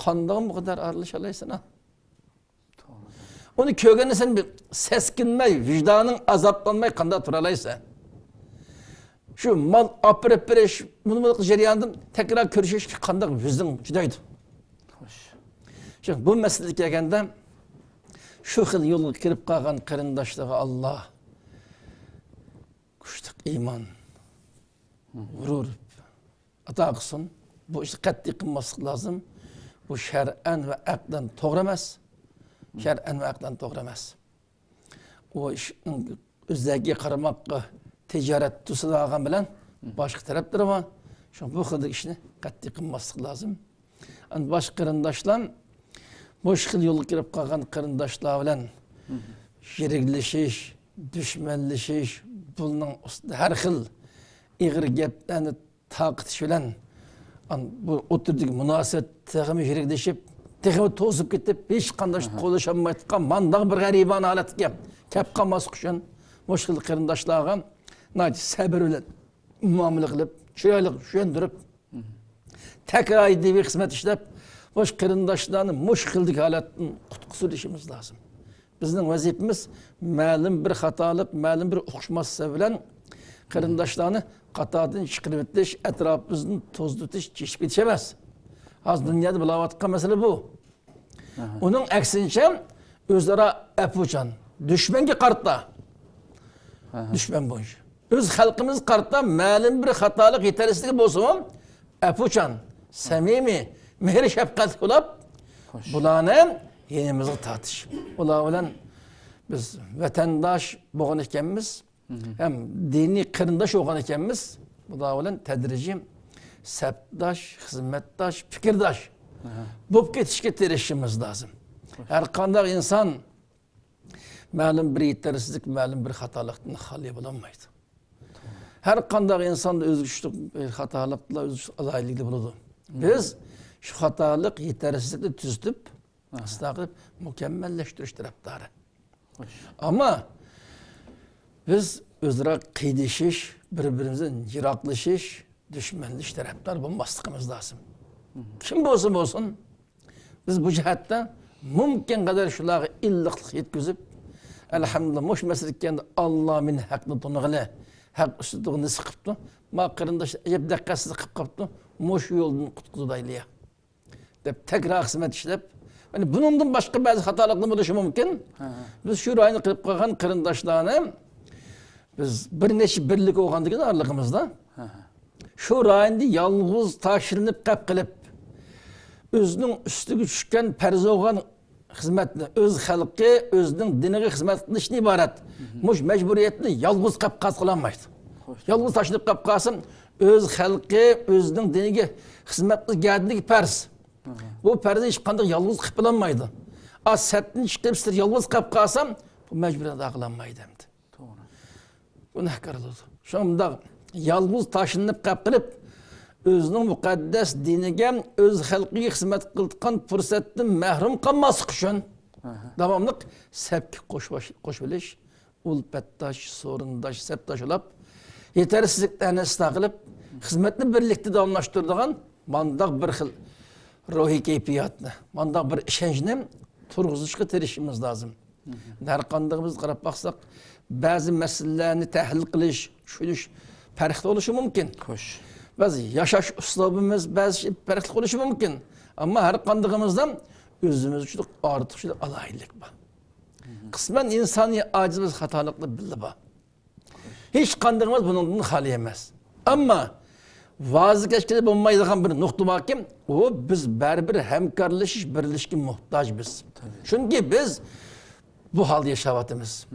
قانداق بۇ قەدەر ئارىلىشالايسەن؟ ئۇنى كۆرگەندە سەن بىر سەسكىنمەي، ۋىجدانىڭ ئازابلانماي قانداق تۇرالايسەن؟ شۇ مال ئاپىرىپ بېرىش، مۇنۇ بۇ جەريانىدىن تەكرار كۆرۈشۈشكە قانداق ۋىجدان چىدايدۇ؟ خوش. شۇ، بۇ مەسىلىگە كەلگەندە، شۇ خىل يولغا كىرىپ قالغان قېرىنداشلارغا ئاللا كۈچلۈك ئىمان، غۇرۇر ئاتا قىلسۇن. بۇ ئىشنى قەتئىي قىلماسلىق لازىم. بۇ شەرئەن ۋە ئەقلەن توغرا ئەمەس. شەرئەن ۋە ئەقلەن توغرا ئەمەس. ئۇ ئىشنىڭ ئۆزلەرگە قارىماققا تىجارەت تۇتۇۋالغان بىلەن باشقا تەرەپلىرى بار. شۇڭا بۇ خىلدىكى ئىشنى قەتئىي قىلماسلىق لازىم. ئەمدى باشقا قېرىنداشلار، مۇشۇ خىل يولغا كىرىپ قالغان قېرىنداشلار بىلەن يىرىكلىشىش، دۈشمەنلىشىش، بۇنىڭ ئۈستىدە ھەر خىل ئېغىر گەپلەرنى تارقىتىش بىلەن، ئان-، بۇ ئوتتۇرىدىكى مۇناسىۋەت تېخىمۇ يىرىكلىشىپ، تېخىمۇ توزۇپ كېتىپ، ھېچقانداق قوللىشالمايدىغان مانداق بىر غەرىبانە ھالەتكە كەپ قالماسلىق ئۈچۈن، مۇشۇ خىل قېرىنداشلارغا ناھايىتى سەۋر بىلەن مۇئامىلە قىلىپ، چىرايلىق چۈشەندۈرۈپ، تەكرار ئىدىيەۋى خىزمەت ئىشلەپ، مۇشۇ قېرىنداشلارنى مۇشۇ خىلدىكى ھالەتتىن قۇتقۇزۇۋېلىشىمىز لازىم. بىزنىڭ ۋەزىپىمىز مەلۇم بىر خاتالىق، مەلۇم بىر ئۇقۇشماسلىق بىلەن قېرىنداشلارنى قاتاردىن چىقىرىۋېتىش، ئەتراپىمىزدىن توزۇتۇش، چېچىپ كېتىش ئەمەس. ھازىر دۇنيادا بولۇۋاتقان مەسىلە بۇ. ئۇنىڭ ئەكسىنچە، ئۆزئارا ئەپۇچان، دۈشمەنگە قارىتا، دۈشمەن بويىچە، ئۆز خەلقىمىزگە قارىتا مەلۇم بىر خاتالىق، يېتەرسىزلىك بولسىمۇ، ئەپۇچان، سەمىمىي، مېھىر-شەپقەتلىك بولۇپ، بۇلارنى يېنىمىزغا تارتىش. ئۇلار بىلەن بىز ۋەتەنداش بولغان ئىكەنمىز، ھەم دىنىي قېرىنداش بولغان ئىكەنمىز، بۇلار بىلەن تەدرىجىي سەپداش، خىزمەتداش، پىكىرداش بولۇپ كېتىشكە تىرىشىشىمىز لازىم. ھەر قانداق ئىنسان مەلۇم بىر يېتەرسىزلىك، مەلۇم بىر خاتالىقتىن خالىي بولالمايدۇ. ھەر قانداق ئىنساندا ئۆزگىچىلىك، خاتالىقلار، ئۆزگىچىلىك ئالاھىدىلىكلەر بولىدۇ. بىز شۇ خاتالىق، يېتەرسىزلىكنى تۈزىتىپ، ئىسلاھ قىلىپ، مۇكەممەللەشتۈرۈش تەرەپدارى. ئەمما بىز ئۆزئارا قىينىشىش، بىر-بىرىمىزدىن يىراقلىشىش، دۈشمەنلىشىش تەرەپدار بولماسلىقىمىز لازىم. كىم بولسا بولسۇن، بىز بۇ جەھەتتە مۇمكىن قەدەر شۇلارغا ئىللىقلىق يەتكۈزۈپ، ئەلھەمدۇلىللا، مۇشۇ مەسىلىگە كەلگەندە، ئاللا مېنى ھەقنى تونۇغىلى، ھەق ئۈستىدە نېسىپ قىپتۇ. ما قېرىنداش ئەجەب دىققەتسىزلىك قىپ قاپتۇ. مۇشۇ يولدىن قۇتقۇزايلى يا، دەپ تەكرار خىزمەت ئىشلەپ، يەنى بۇنىڭدىن باشقا بەزى خاتالىقلار بولۇشى مۇمكىن. ھە، ھە. بىز شۇ رايوندا قېلىپ قالغان قېرىنداشلارنى، بىز بىر نەچچە بىرلىك بولغاندىكىن ئارىلىقىمىزدا، ھە، ھە. شۇ رايوندا يالغۇز تاشلىنىپ قېلىپ قېلىپ، ئۆزىنىڭ ئۈستىگە چۈشكەن پەرز بولغان خىزمەتنى، ئۆز خەلقى، ئۆزىنىڭ دىنىغا خىزمەت قىلىشتىن ئىبارەت مۇشۇ مەجبۇرىيەتنى يالغۇز قېلىپ قالسا قىلالمايدۇ. خوش. يالغۇز تاشلىنىپ قېلىپ قالسا، ئۆز خەلقى، ئۆزىنىڭ دىنىگە خىزمەت قىلىش گەدىنىگە پەرز. ھە، ھە. بۇ پەرزنى ھېچقانداق يالغۇز قىلىپ بولالمايدۇ. ئا، سەپتىن چىقىپ سىز يالغۇز قېلىپ قالسام، بۇ مەجبۇرىيەت ئادا قىلالمايدۇ ئەمدى. توغرا. گۇناھكار بولىدۇ. شۇڭا مۇنداق يالغۇز تاشلىنىپ قېلىپ قېلىپ، ئۆزىنىڭ مۇقەددەس دىنىگە، ئۆز خەلقىگە خىزمەت قىلىدىغان پۇرسەتتىن مەھرۇم قالماسلىق ئۈچۈن، ئاھا، داۋاملىق سەپكە قوش-، قوشۇۋېلىش، ئۇلپەتداش، سورۇنداش، سەپداش بولاپ، يېتەرسىزلىكلەرنى ئىسلاھ قىلىپ، خىزمەتنى بىرلىكتە داۋاملاشتۇرىدىغان مانداق بىر خىل روھىي كەيپىياتنى، مانداق بىر ئىشەنچنى تۇرغۇزۇشقا تىرىشىشىمىز لازىم. ھەر قاندىقىمىز قاراپ باقساق، بەزى مەسىلىلەرنى تەھلىل قىلىش، چۈشىنىش پەرقلىق بولۇشى مۇمكىن. خوش. بەزى ياشاش ئۇسلۇبىمىز، بەزى شەي پەرقلىق بولۇشى مۇمكىن. ئەمما ھەر قاندىقىمىزدا ئۆزىمىز ئۈچۈن ئارتۇقچىلىق، ئالاھىدىلىك بار. قىسمەن ئىنسانىي ئاجىزلىق، خاتالىقلار بىللە بار. ھېچ قاندىقىمىز بۇنىڭدىن خالىي ئەمەس. ئەمما ۋازا كەچكىلى بولمايدىغان بىر نۇقتا باركى، ئۇ بىز بەرىبىر ھەمكارلىشىش، بىرلىشىشكە موھتاج بىز. تەبىئىي. چۈنكى بىز بۇ ھالدا ياشاۋاتىمىز.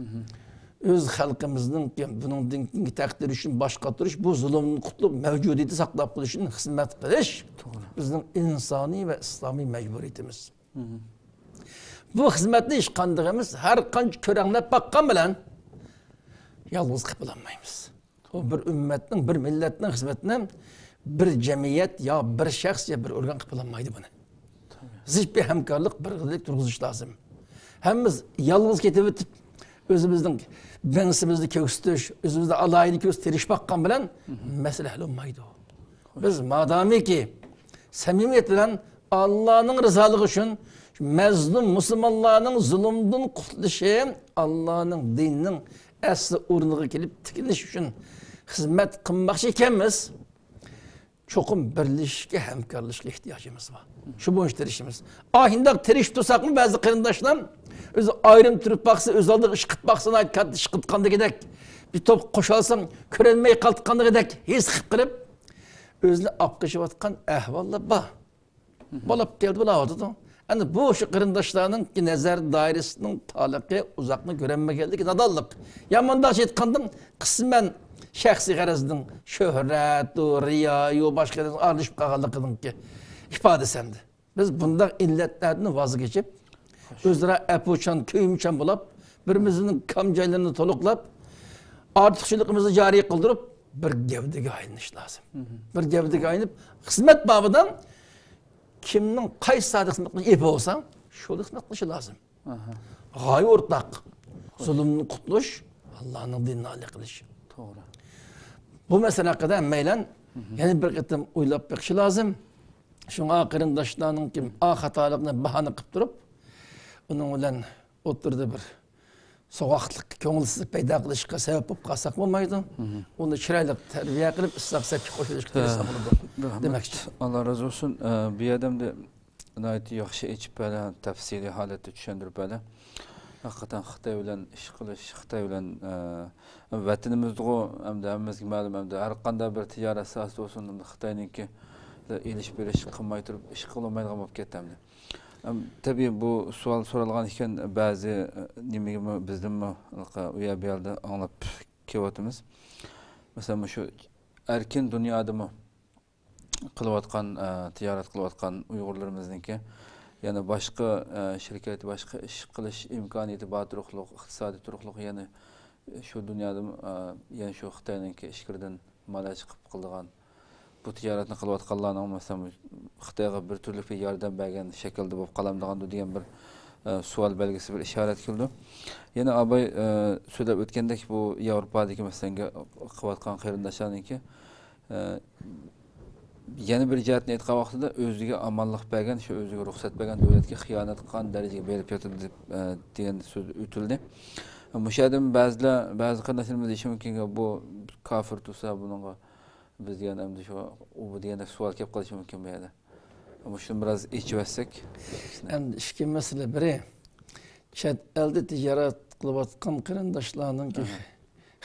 ئۆز خەلقىمىزنىڭ بۇنىڭدىن كېيىنكى تەقدىرى ئۈچۈن باش قاتۇرۇش، بۇ زۇلۇمدىن قۇتۇلۇپ، مەۋجۇدىيىتى ساقلاپ قېلىشى ئۈچۈن خىزمەت قىلىش، توغرا، بىزنىڭ ئىنسانىي ۋە ئىسلامىي مەجبۇرىيىتىمىز. بۇ خىزمەتنى ھېچقاندىقىمىز ھەر قانچە كۆرەڭلەپ باققان بىلەن يالغۇز قىلىپ بولالمايمىز. ئۇ بىر ئۈممەتنىڭ، بىر مىللەتنىڭ خىزمىتىنى بىر جەمئىيەت يا بىر شەخس يا بىر ئورگان قىلىپ بولالمايدۇ بۇنى. زىچ بىر ھەمكارلىق، بىر بىرلىك تۇرغۇزۇش لازىم. ھەممىمىز يالغۇز كېتىۋېتىپ، ئۆزىمىزنىڭ بەڭسىمىزنى كۆرسىتىش، ئۆزىمىزنى ئالاھىدە كۆرسىتىش، تىرىشىپ باققان بىلەن مەسىلە ھەل بولمايدۇ. بىز مادامىكى سەمىمىيەت بىلەن ئاللانىڭ رىزالىقى ئۈچۈن، مەزلۇم مۇسۇلمانلارنىڭ زۇلۇمدىن قۇتۇلۇشى، ئاللانىڭ دىنىنىڭ ئەسلى ئورنىغا كېلىپ تىكىلىش ئۈچۈن خىزمەت قىلماقچى ئىكەنمىز، چوقۇم بىرلىشىشكە، ھەمكارلىشىشقا ئېھتىياجىمىز بار. شۇ بويىچە تىرىشىمىز. ئاشۇنداق تىرىشىپ تۇرساقمۇ، بەزى قېرىنداشلار ئۆزى ئايرىم تۇرۇپ باقسا، ئۆز ئالدىغا ئىش قىلىپ باقسا، ناھايىتى كاتتا ئىش قىلىۋاتقاندىكىدەك، بىر توپ قوشالسام، كۆرەلمەي قالىدىغاندەك ھېس قىلىپ قېلىپ، ئۆزىنى ئاپقىچىۋاتقان ئەھۋاللار بار. بولۇپ كەلدى، بولاۋاتىدۇ. ئەنە بۇ شۇ قېرىنداشلارنىڭ نەزەر دائىرىسىنىڭ تارلىقى، ئۇزاقنى كۆرەلمىگەنلىكى نادانلىق. يا مۇنداقچە ئېيتقاندا، قىسمەن شەخسىي غەرەزنىڭ، شۆھرەتۇ، رىيايۇ، باشقا ئارىلىشىپ قالغانلىقىنىڭكى ئىپادىسى ئەمدى. بىز بۇنداق ئىللەتلەردىن ۋاز كېچىپ، ئۆزئارا ئەپۇچان، كۆيۈمچان بولاپ، بىر-بىرىمىزنىڭ كام جايلىرىنى تولۇقلاپ، ئارتۇقچىلىقىمىزنى جارى قىلدۇرۇپ، بىر گەۋدىگە ئايلىنىش لازىم. بىر گەۋدىگە ئايلىنىپ، خىزمەت بابىدا كىمنىڭ قايسى ساھەدە خىزمەت قىلىشى ئېپى بولسا، شۇ خىزمەت قىلىشى لازىم. غايە ئورتاق. زۇلۇمدىن قۇتۇلۇش، ئاللانىڭ دىنىنى ئالىي قىلىش. توغرا. بۇ مەسىلە ھەققىدە ھەممەيلەن يەنە بىر قېتىم ئويلاپ بېقىشى لازىم. شۇڭا قېرىنداشلارنىڭكى ئا خاتالىقنى باھانە قىلىپ تۇرۇپ، ئۇنىڭ بىلەن ئوتتۇرىدا بىر سوغۇقلۇق، كۆڭۈلسىزلىك پەيدا قىلىشقا سەۋەب بولۇپ قالساق بولمايدۇ. ئۇنى چىرايلىق تەربىيە قىلىپ، ئىسلاھ سەپكە قوشۇۋېلىشقا تىرىشساق بولىدۇ دېمەكچى. ئاللا رازى بولسۇن. ئە، بۇ يەردە ئەمدى ناھايىتى ياخشى ئېچىپ بەردى، تەپسىلىي ھالەتتە چۈشەندۈرۈپ بەردى. ھەقىقەتەن خىتاي بىلەن ئىش قىلىش، خىتاي بىلەن، ئە، ۋەتىنىمىزدىغۇ ئەمدى ھەممىمىزگە مەلۇم، ئەمدى ھەر قانداق بىر تىجارەت ساھەسى بولسۇن، ئەمدى خىتاينىڭكى ئېلىش بېرىش قىلماي تۇرۇپ ئىش قىلالمايدىغان بولۇپ كەتتى ئەمدى. ئەم، تەبىئىي بۇ سوئال سورالغان ئىكەن، بەزى، ئە، نېمىگىمۇ بىزدىنمۇ ئۇ يەر بۇ يەردە ئاڭلاپ كېلىۋاتىمىز. مەسىلەن، مۇشۇ ئەركىن دۇنيادىمۇ قىلىۋاتقان، ئە، تىجارەت قىلىۋاتقان ئۇيغۇرلىرىمىزنىڭكى يەنە باشقا، ئە، شىركەت، باشقا ئىش قىلىش ئىمكانىيىتى بار تۇرۇقلۇق، ئىقتىسادىي تۇرۇقلۇق يەنە شۇ دۇنيادىمۇ، ئە، يەنە شۇ خىتاينىڭكى ئىچكىرىدىن مال ئەچىقىپ قىلىدىغان بۇ تىجارەتنى قىلىۋاتقانلارنىڭ، مەسىلەن، خىتايغا بىر تۈرلۈك بىر ياردەم بەرگەن شەكىلدە بولۇپ قالامدىغاندۇ دېگەن بىر، ئە، سوئال بەلگىسى، بىر ئىشارەت كېلىدۇ. يەنە ئاباي، ئە، سۆزلەپ ئۆتكەندەك، بۇ ياۋروپادىكى مەسىلەنگە قىلىۋاتقان قېرىنداشلارنىڭكى، ئە، يەنە بىر جەھەتتىن ئېيتقان ۋاقتىدا، ئۆزىگە ئامانلىق بەرگەن، شۇ ئۆزىگە رۇخسەت بەرگەن دۆلەتكە خىيانەت قىلغان دەرىجىگە بېرىپ ياتىدۇ دەپ، ئە، دېگەن سۆز ئۆتۈلدى. مۇشۇ يەردىن بەزىلەر، بەزى قېرىنداشلىرىمىز دېيىشى مۇمكىنكى، بۇ كاپىر تۇرسا بۇنىڭغا بىز دېگەن ئەمدى شۇ، ئۇ بۇ دېگەندەك سوئال كېلىپ قېلىشى مۇمكىن بۇ يەردە. مۇشۇنى بىراز ئېچىۋەتسەك. ئەمدى ئىككى مەسىلە. بىرى، چەت ئەلدە تىجارەت قىلىۋاتقان قېرىنداشلارنىڭكى ئاھا.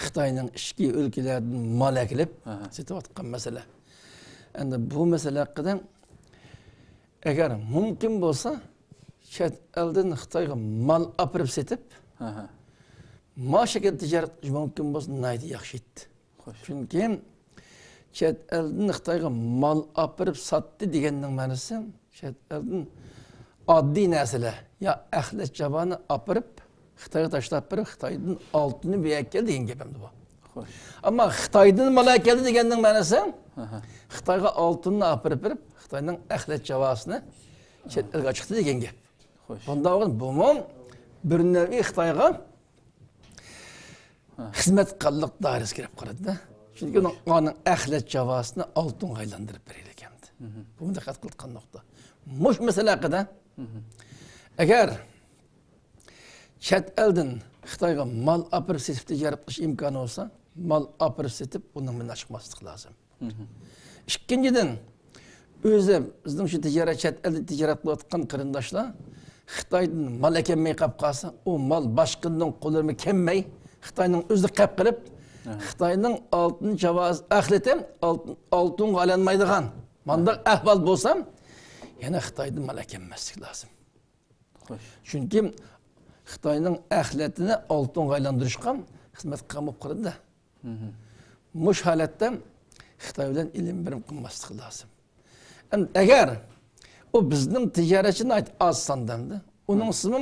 خىتاينىڭ ئىچكى ئۆلكىلەردىن مال ئەكېلىپ ئاھا. سېتىۋاتقان مەسىلە. ئەمدى بۇ مەسىلە ھەققىدە ئەگەر مۇمكىن بولسا، چەت ئەلدىن خىتايغا مال ئاپىرىپ سېتىپ، ئاھا. ما شەكىلدە تىجارەت قىلىش مۇمكىن بولسا، ناھايىتى ياخشى ئىدى. خوش. چۈنكى چەت ئەلدىن خىتايغا مال ئاپىرىپ ساتتى دېگەننىڭ مەنىسى، چەت ئەلدىن ئاددىي نەرسىلەر، يا ئەخلەت جاۋانى ئاپىرىپ، خىتايغا تاشلاپ بېرىپ، خىتايدىن ئالتۇننى بۇ يەرگە ئەكەل دېگەن گەپ ئەمدى بۇ. خوش. ئەمما خىتايدىن مال ئەكەلدى دېگەننىڭ مەنىسى، ئاھا. خىتايغا ئالتۇننى ئاپىرىپ بېرىپ، خىتاينىڭ ئەخلەت جاۋاسىنى چەت ئەلگە چىقتى دېگەن گەپ. خوش. بۇنداق بولغان بۇمۇ بىر نەۋى خىتايغا ھە. خىزمەت قىلغانلىق دائىرىسىگە كىرىپ قالىدۇ. چۈنكى ئۇنىڭ، ئۇنىڭ ئەخلەت جاۋاسىنى ئالتۇنغا ئايلاندۇرۇپ بېرەيلى ئەمدى. مم. بۇمۇ دىققەت قىلىدىغان نۇقتا. مۇشۇ مەسىلە ھەققىدە، مم. ئەگەر چەت ئەلدىن خىتايغا مال ئاپىرىپ سېتىپ تىجارەت قىلىش ئىمكانى بولسا، مال ئاپىرىپ سېتىپ، ئۇنىڭ بىلەن ئاچىقماسلىق لازىم. مم. ئىككىنچىدىن، ئۆزى بىزنىڭ شۇ تىجارەت، چەت ئەلدە تىجارەت قىلىۋاتقان قېرىنداشلار خىتايدىن مال ئەكەلمەي قاپ قالسا، ئۇ مال باشقىنىڭ قولىغا كەلمەي، خىتاينىڭ ئۆزى قەپ قىلىپ، ئاھا. خىتاينىڭ ئالتۇن جاۋاز ئەخلىتى ئالتۇن، ئالتۇنغا ئايلانمايدىغان مانداق ئەھۋال بولسا، يەنە خىتايدىن مال ئەكەلمەسلىك لازىم. خوش. چۈنكى خىتاينىڭ ئەخلىتىنى ئالتۇنغا ئايلاندۇرۇشقا خىزمەت قىلغان بولۇپ قالىدۇ. مم. مۇشۇ ھالەتتە خىتاي بىلەن ئېلىم بېرىم قىلماسلىق لازىم. ئەمدى ئەگەر ئۇ بىزنىڭ تىجارەتچى ناھايىتى ئاز ساندا ئەمدى. ئۇنىڭ ھە. ئۈستىگە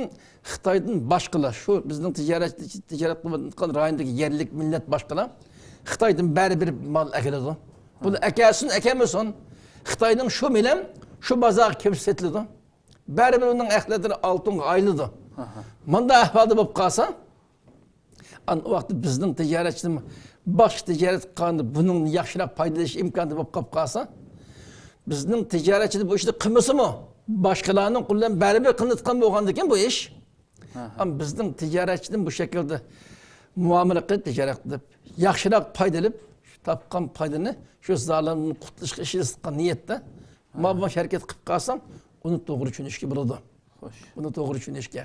خىتايدىن باشقىلار، شۇ بىزنىڭ تىجارەت، تىجارەت قىلىۋاتقان رايوندىكى يەرلىك مىللەت باشقىلار خىتايدىن بەرىبىر مال ئەكېلىدۇ. بۇنى ھە. ئەكەلسۇن، ئەكەلمىسۇن، خىتاينىڭ شۇ مېلى شۇ بازارغا كېلىپ سېتىلىدۇ. بەرىبىر ئۇنىڭ ئەخلىتى ئالتۇنغا ئايلىنىدۇ. ئاھا. مۇنداق ئەھۋالدا بولۇپ قالسا، ئانا ئۇ ۋاقىتتا بىزنىڭ تىجارەتچىدىن باشقا تىجارەت قىلغاندا بۇنىڭدىن ياخشىراق پايدىلىنىش ئىمكانى بولۇپ قاپ قالسا، بىزنىڭ تىجارەتچىدە بۇ ئىشنى قىلمىسىمۇ، باشقىلارنىڭ قولى بىلەن بەرىبىر قىلىنىۋاتقان بولغاندىكىن بۇ ئىش. ئاھا. ئەمما بىزنىڭ تىجارەتچىدىن بۇ شەكىلدە مۇئامىلە قىلىپ، تىجارەت قىلىپ، ياخشىراق پايدا ئېلىپ، شۇ تاپقان پايدىنى شۇ زالىمدىن قۇتۇلۇشقا ئىشلەتكەن نىيەتتە ھە. ماۋۇ ھەرىكەت قىلىپ قالسام، ئۇنى توغرا چۈشىنىشكە بولىدۇ. خوش. ئۇنى توغرا چۈشىنىشكە.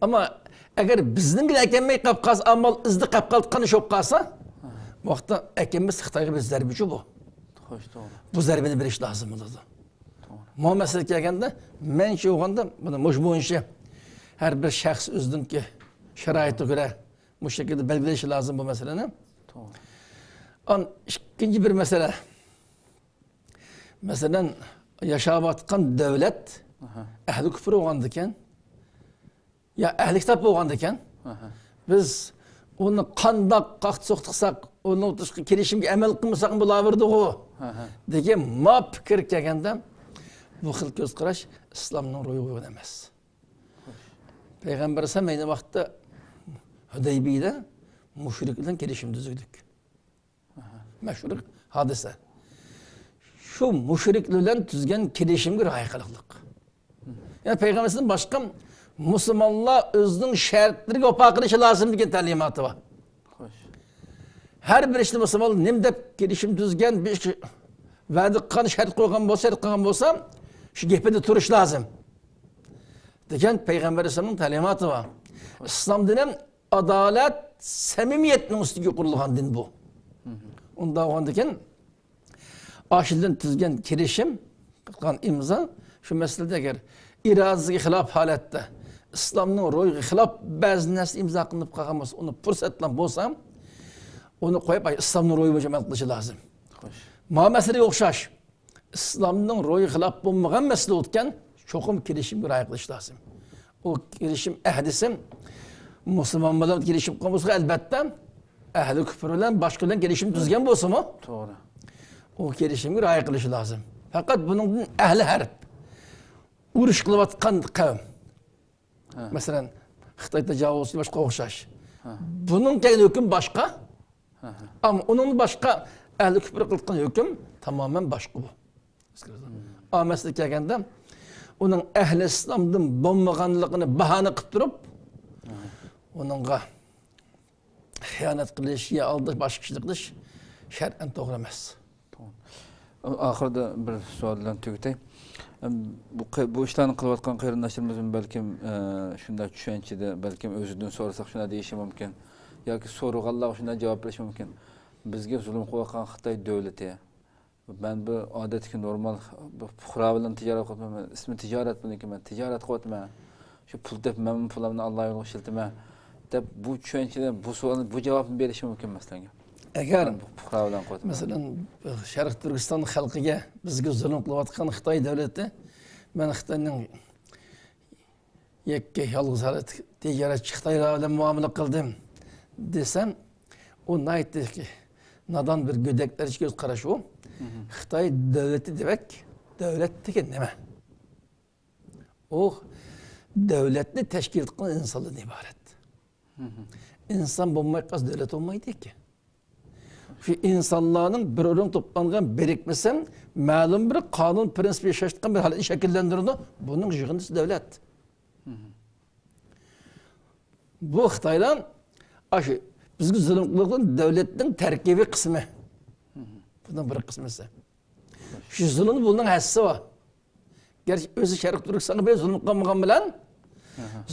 ئەمما ئەگەر بىزنىڭكىلەر ئەكەلمەي قاپ قالسا، ئامال ئىزدا قاپ قالغان ئىش بولۇپ قالسا، ھە. بۇ ۋاقىتتا ئەكەلمىسە خىتايغا بىر زەربىچۇ بۇ. خوش، توغرا. بۇ زەربىنى بېرىش لازىم بولىدۇ. توغرا. مۇ مەسىلىگە كەلگەندە، مەنچە بولغاندا، بۇنى مۇش بويىچە ھەر بىر شەخس ئۆزىنىڭكى شارائىتىغا كۆرە مۇشۇ شەكىلدە بەلگىلىشى لازىم بۇ مەسىلىنى. توغرا. ئان ئىككىنچى بىر مەسىلە. مەسىلەن، ياشاۋاتقان دۆلەت ئاھا. ئەھلى كۇپر بولغاندىكەن، يا ئەھلى كىتاب بولغاندىكەن، ئاھا. بىز ئۇنى قانداق قاقتى-سوقتى قىلساق، ئۇنىڭ تۇشقا كېلىشىمگە ئەمەل قىلمىساق بولاۋېرىدىغۇ ئاھا. دېگەن ما پىكىر كەلگەندە، بۇ خىل كۆز قاراش ئىسلامنىڭ روھىغا ئۇيغۇن ئەمەس. پەيغەمبەر ئەلەيھىسسالام ئەينى ۋاقىتتا ھۇدەيبىيىدە مۇشرىك بىلەن كېلىشىم تۈزگۈدۈك. مەشھۇر ھادىسە. شۇ مۇشرىكلار بىلەن تۈزگەن كېلىشىمگە رىئايە قىلىقلىق. يەنى پەيغەمبىرىمىزدىن باشقا مۇسۇلمانلار ئۆزىنىڭ شەرتلىرىگە ۋاپا قىلىشى لازىم دېگەن تەلىماتى بار. خوش. ھەر بىر ئىشتا مۇسۇلمانلار نېمە دەپ كېلىشىم تۈزگەن، بىر ئىشقا ۋەدە قىلغان، شەرت قويغان بولسا، شەرت قىلغان بولسا، شۇ گېپىدە تۇرۇش لازىم دېگەن پەيغەمبەر ئەلەيھىسسالامنىڭ تەلىماتى بار. ئىسلام دىنى ئادالەت، سەمىمىيەتنىڭ ئۈستىگە قۇرۇلغان دىن بۇ. ئۇنداق بولغاندىكىن، ئاشۇ بىلەن تۈزگەن كېلىشىم، قىلغان ئىمزا، شۇ مەسىلىدە ئەگەر ئىرادىسىگە خىلاپ ھالەتتە، ئىسلامنىڭ روھىغا خىلاپ بەزى نەرسە ئىمزا قىلىنىپ قالغان بولسا، ئۇنى پۇرسەتلا بولسا، ئۇنى قويۇپ، ئاي، ئىسلامنىڭ روھى بويىچە ئەمەل قىلىشى لازىم. خوش. ما مەسىلىگە ئوخشاش. ئىسلامنىڭ روھىغا خىلاپ بولمىغان مەسىلە ئۆتكەن، چوقۇم كېلىشىمگە رىئايە قىلىش لازىم. ئۇ كېلىشىم ئەھدىسى مۇسۇلمان بىلەن كېلىشىپ قالمىسا، ئەلبەتتە، ئەھلى كۇپر بىلەن، باشقا بىلەن كېلىشىم تۈزگەن بولسىمۇ، توغرا. ئۇ كېلىشىمگە رىئايە قىلىشى لازىم. پەقەت بۇنىڭدىن ئەھلى ھەرب، ئۇرۇش قىلىۋاتقان قەۋم. ھە. مەسىلەن، خىتاي تاجاۋۇزچى باشقا ئوخشاش. ھە. بۇنىڭ كەلگەن ھۆكۈم باشقا. ھە، ھە. ئەمما ئۇنىڭدىن باشقا ئەھلى كۇپر قىلىۋاتقان ھۆكۈم تامامەن باشقا بۇ. ئا مەسىلىگە كەلگەندە، ئۇنىڭ ئەھلى ئىسلامدىن بولمىغانلىقىنى باھانە قىلىپ تۇرۇپ، ھە. ئۇنىڭغا خىيانەت قىلىش يا ئالداش، باشقا ئىشنى قىلىش شەرئەن توغرا ئەمەس. ئاخىرىدا بىر سوئال بىلەن تۈگىتەي. ئەم، بۇ قى-، بۇ ئىشلارنى قىلىۋاتقان قېرىنداشلىرىمىزمۇ بەلكىم، ئە، شۇنداق چۈشەنچىدە، بەلكىم ئۆزىدىن سورىساق شۇنداق دېيىشى مۇمكىن. ياكى سورىغانلارغا شۇنداق جاۋاب بېرىشى مۇمكىن. بىزگە زۇلۇم قىلىۋاتقان خىتاي دۆلىتى، مەن بىر ئادەتتىكى نورمال بىر پۇقرا بىلەن تىجارەت قىلىۋاتىمەن. ئىسمى تىجارەت، بۇنىڭكى مەن تىجارەت قىلىۋاتىمەن. شۇ پۇل تېپىپ مەنمۇ پۇلۇمنى ئاللا يولىغا ئىشلىتىمەن دەپ، بۇ چۈشەنچىدە بۇ سوئالنى، بۇ جاۋابنى بېرىشى مۇمكىن مەسىلەن. ئەگەر، مەن پۇقرا بىلەن قىلىۋاتىمەن. مەسىلەن، شەرقىي تۈركىستان خەلقىگە، بىزگە زۇلۇم قىلىۋاتقان خىتاي دۆلىتى، مەن خىتاينىڭ يەككە يالغۇز ھالەت تىجارەتچى خىتايلار بىلەن مۇئامىلە قىلدىم دېسەم، ئۇ ناھايىتى نادان بىر گۆدەكلەرچە كۆز قاراش ئۇ. خىتاي دۆلىتى دېمەك، دۆلەت دېگەن نېمە؟ ئۇ دۆلەتنى تەشكىل قىلغان ئىنسانلاردىن ئىبارەت. ئىنسان بولماي قالسا، دۆلەت بولمايدىكەن. شۇ ئىنسانلارنىڭ بىر ئورۇنغا توپلانغان بىرىكمىسى مەلۇم بىر قانۇن پىرىنسىپ ياشاشتىن بىر ھالەتنى شەكىللەندۈرىدۇ. بۇنىڭ يىغىندىسى دۆلەت. بۇ خىتايلار ئاشۇ بىزگە زۇلۇم قىلىۋاتقان دۆلەتنىڭ تەركىبىي قىسمى. بۇنىڭ بىر قىسمىسى. شۇ زۇلۇمدا بۇنىڭ ھەسسىسى بار. گەرچە ئۆزى شەرقىي تۈركىستانغا بىر زۇلۇم قىلمىغان بىلەن،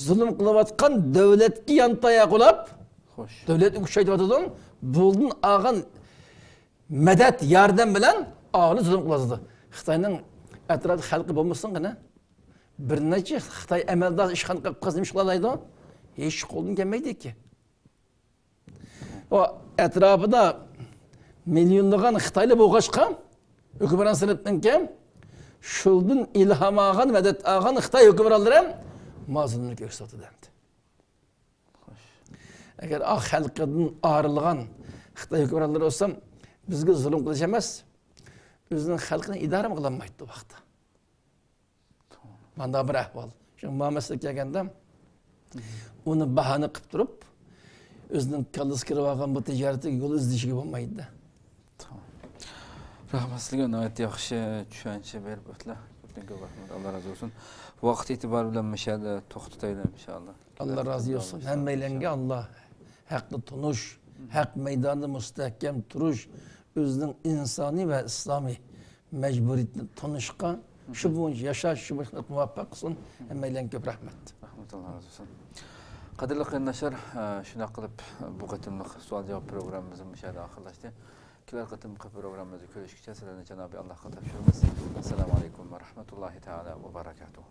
زۇلۇم قىلىۋاتقان دۆلەتكە يانتاياق بولاپ، خوش. دۆلەتنى كۈچەيتىۋاتىدۇ. بۇندىن ئالغان مەدەت، ياردەم بىلەن ئاغىنى زۇلۇم قىلىۋاتىدۇ. خىتاينىڭ ئەتراپىدا خەلقى بولمىسۇن قېنى. بىر نەچچە خىتاي ئەمەلدار ئىشخانا قىلىپ قىلسا نېمە ئىش قىلالايدۇ؟ ھېچ قولدىن كەلمەيدىكەن. ئۇ ئەتراپىدا مىليونلىغان خىتايلار بولغاچقا، ھۆكۈمران سىنىپنىڭكى شۇندىن ئىلھام ئالغان، مەدەت ئالغان خىتاي ھۆكۈمرانلىرى مازۇننى كۆرسىتىۋاتىدۇ ئەمدى. ئەگەر ئا خەلقىدىن ئايرىلغان خىتاي ھۆكۈمرانلىرى بولسا، بىزگە زۇلۇم قىلىش ئەمەس، ئۆزىنىڭ خەلقىنى ئىدارىمۇ قىلالمايدۇ ئۇ ۋاقىتتا. مانداق بىر ئەھۋال. شۇڭا ما مەسىلىگە كەلگەندە، ئۇنى باھانە قىلىپ تۇرۇپ، ئۆزىنىڭ كاللىسى كىرىۋالغان بۇ تىجارەتكە يول ئىزدىشىگە بولمايدۇ. رەھمەت سىزگە، ناھايىتى ياخشى چۈشەنچە بېرىپ ئۆتتىلە. كۆپتىن كۆپ رەھمەت، ئاللا رازى بولسۇن. ۋاقىت ئېتىبارى بىلەن مۇشۇ يەردە توختىتايلى، ئىنشائاللا. ئاللا رازى بولسۇن. ھەممەيلەنگە ئاللا ھەقنى تونۇش، ھەق مەيدانىدا مۇستەھكەم تۇرۇش، ئۆزىنىڭ ئىنسانىي ۋە ئىسلامىي مەجبۇرىيىتىنى تونۇشقا، شۇ بويىچە ياشاش، شۇ بويىچە مۇۋەپپەق قىلسۇن. ھەممەيلەنگە كۆپ رەھمەت. رەھمەت، ئاللا رازى بولسۇن. قەدىرلىك قېرىنداشلار، ئە، شۇنداق قىلىپ بۇ قېتىملىق سوئال جاۋاب پروگراممىمىز مۇشۇ يەردە ئاخىرلاشتى. كېلەر قېتىمقى پروگراممىمىزدا كۆرۈشكىچە سىلەرنى جانابى ئاللاھقا تاپشۇرىمىز. ئەسسالامۇ ئەلەيكۇم ۋە رەھمەتۇللاھى تائالا ۋە بەرەكاتۇھۇ.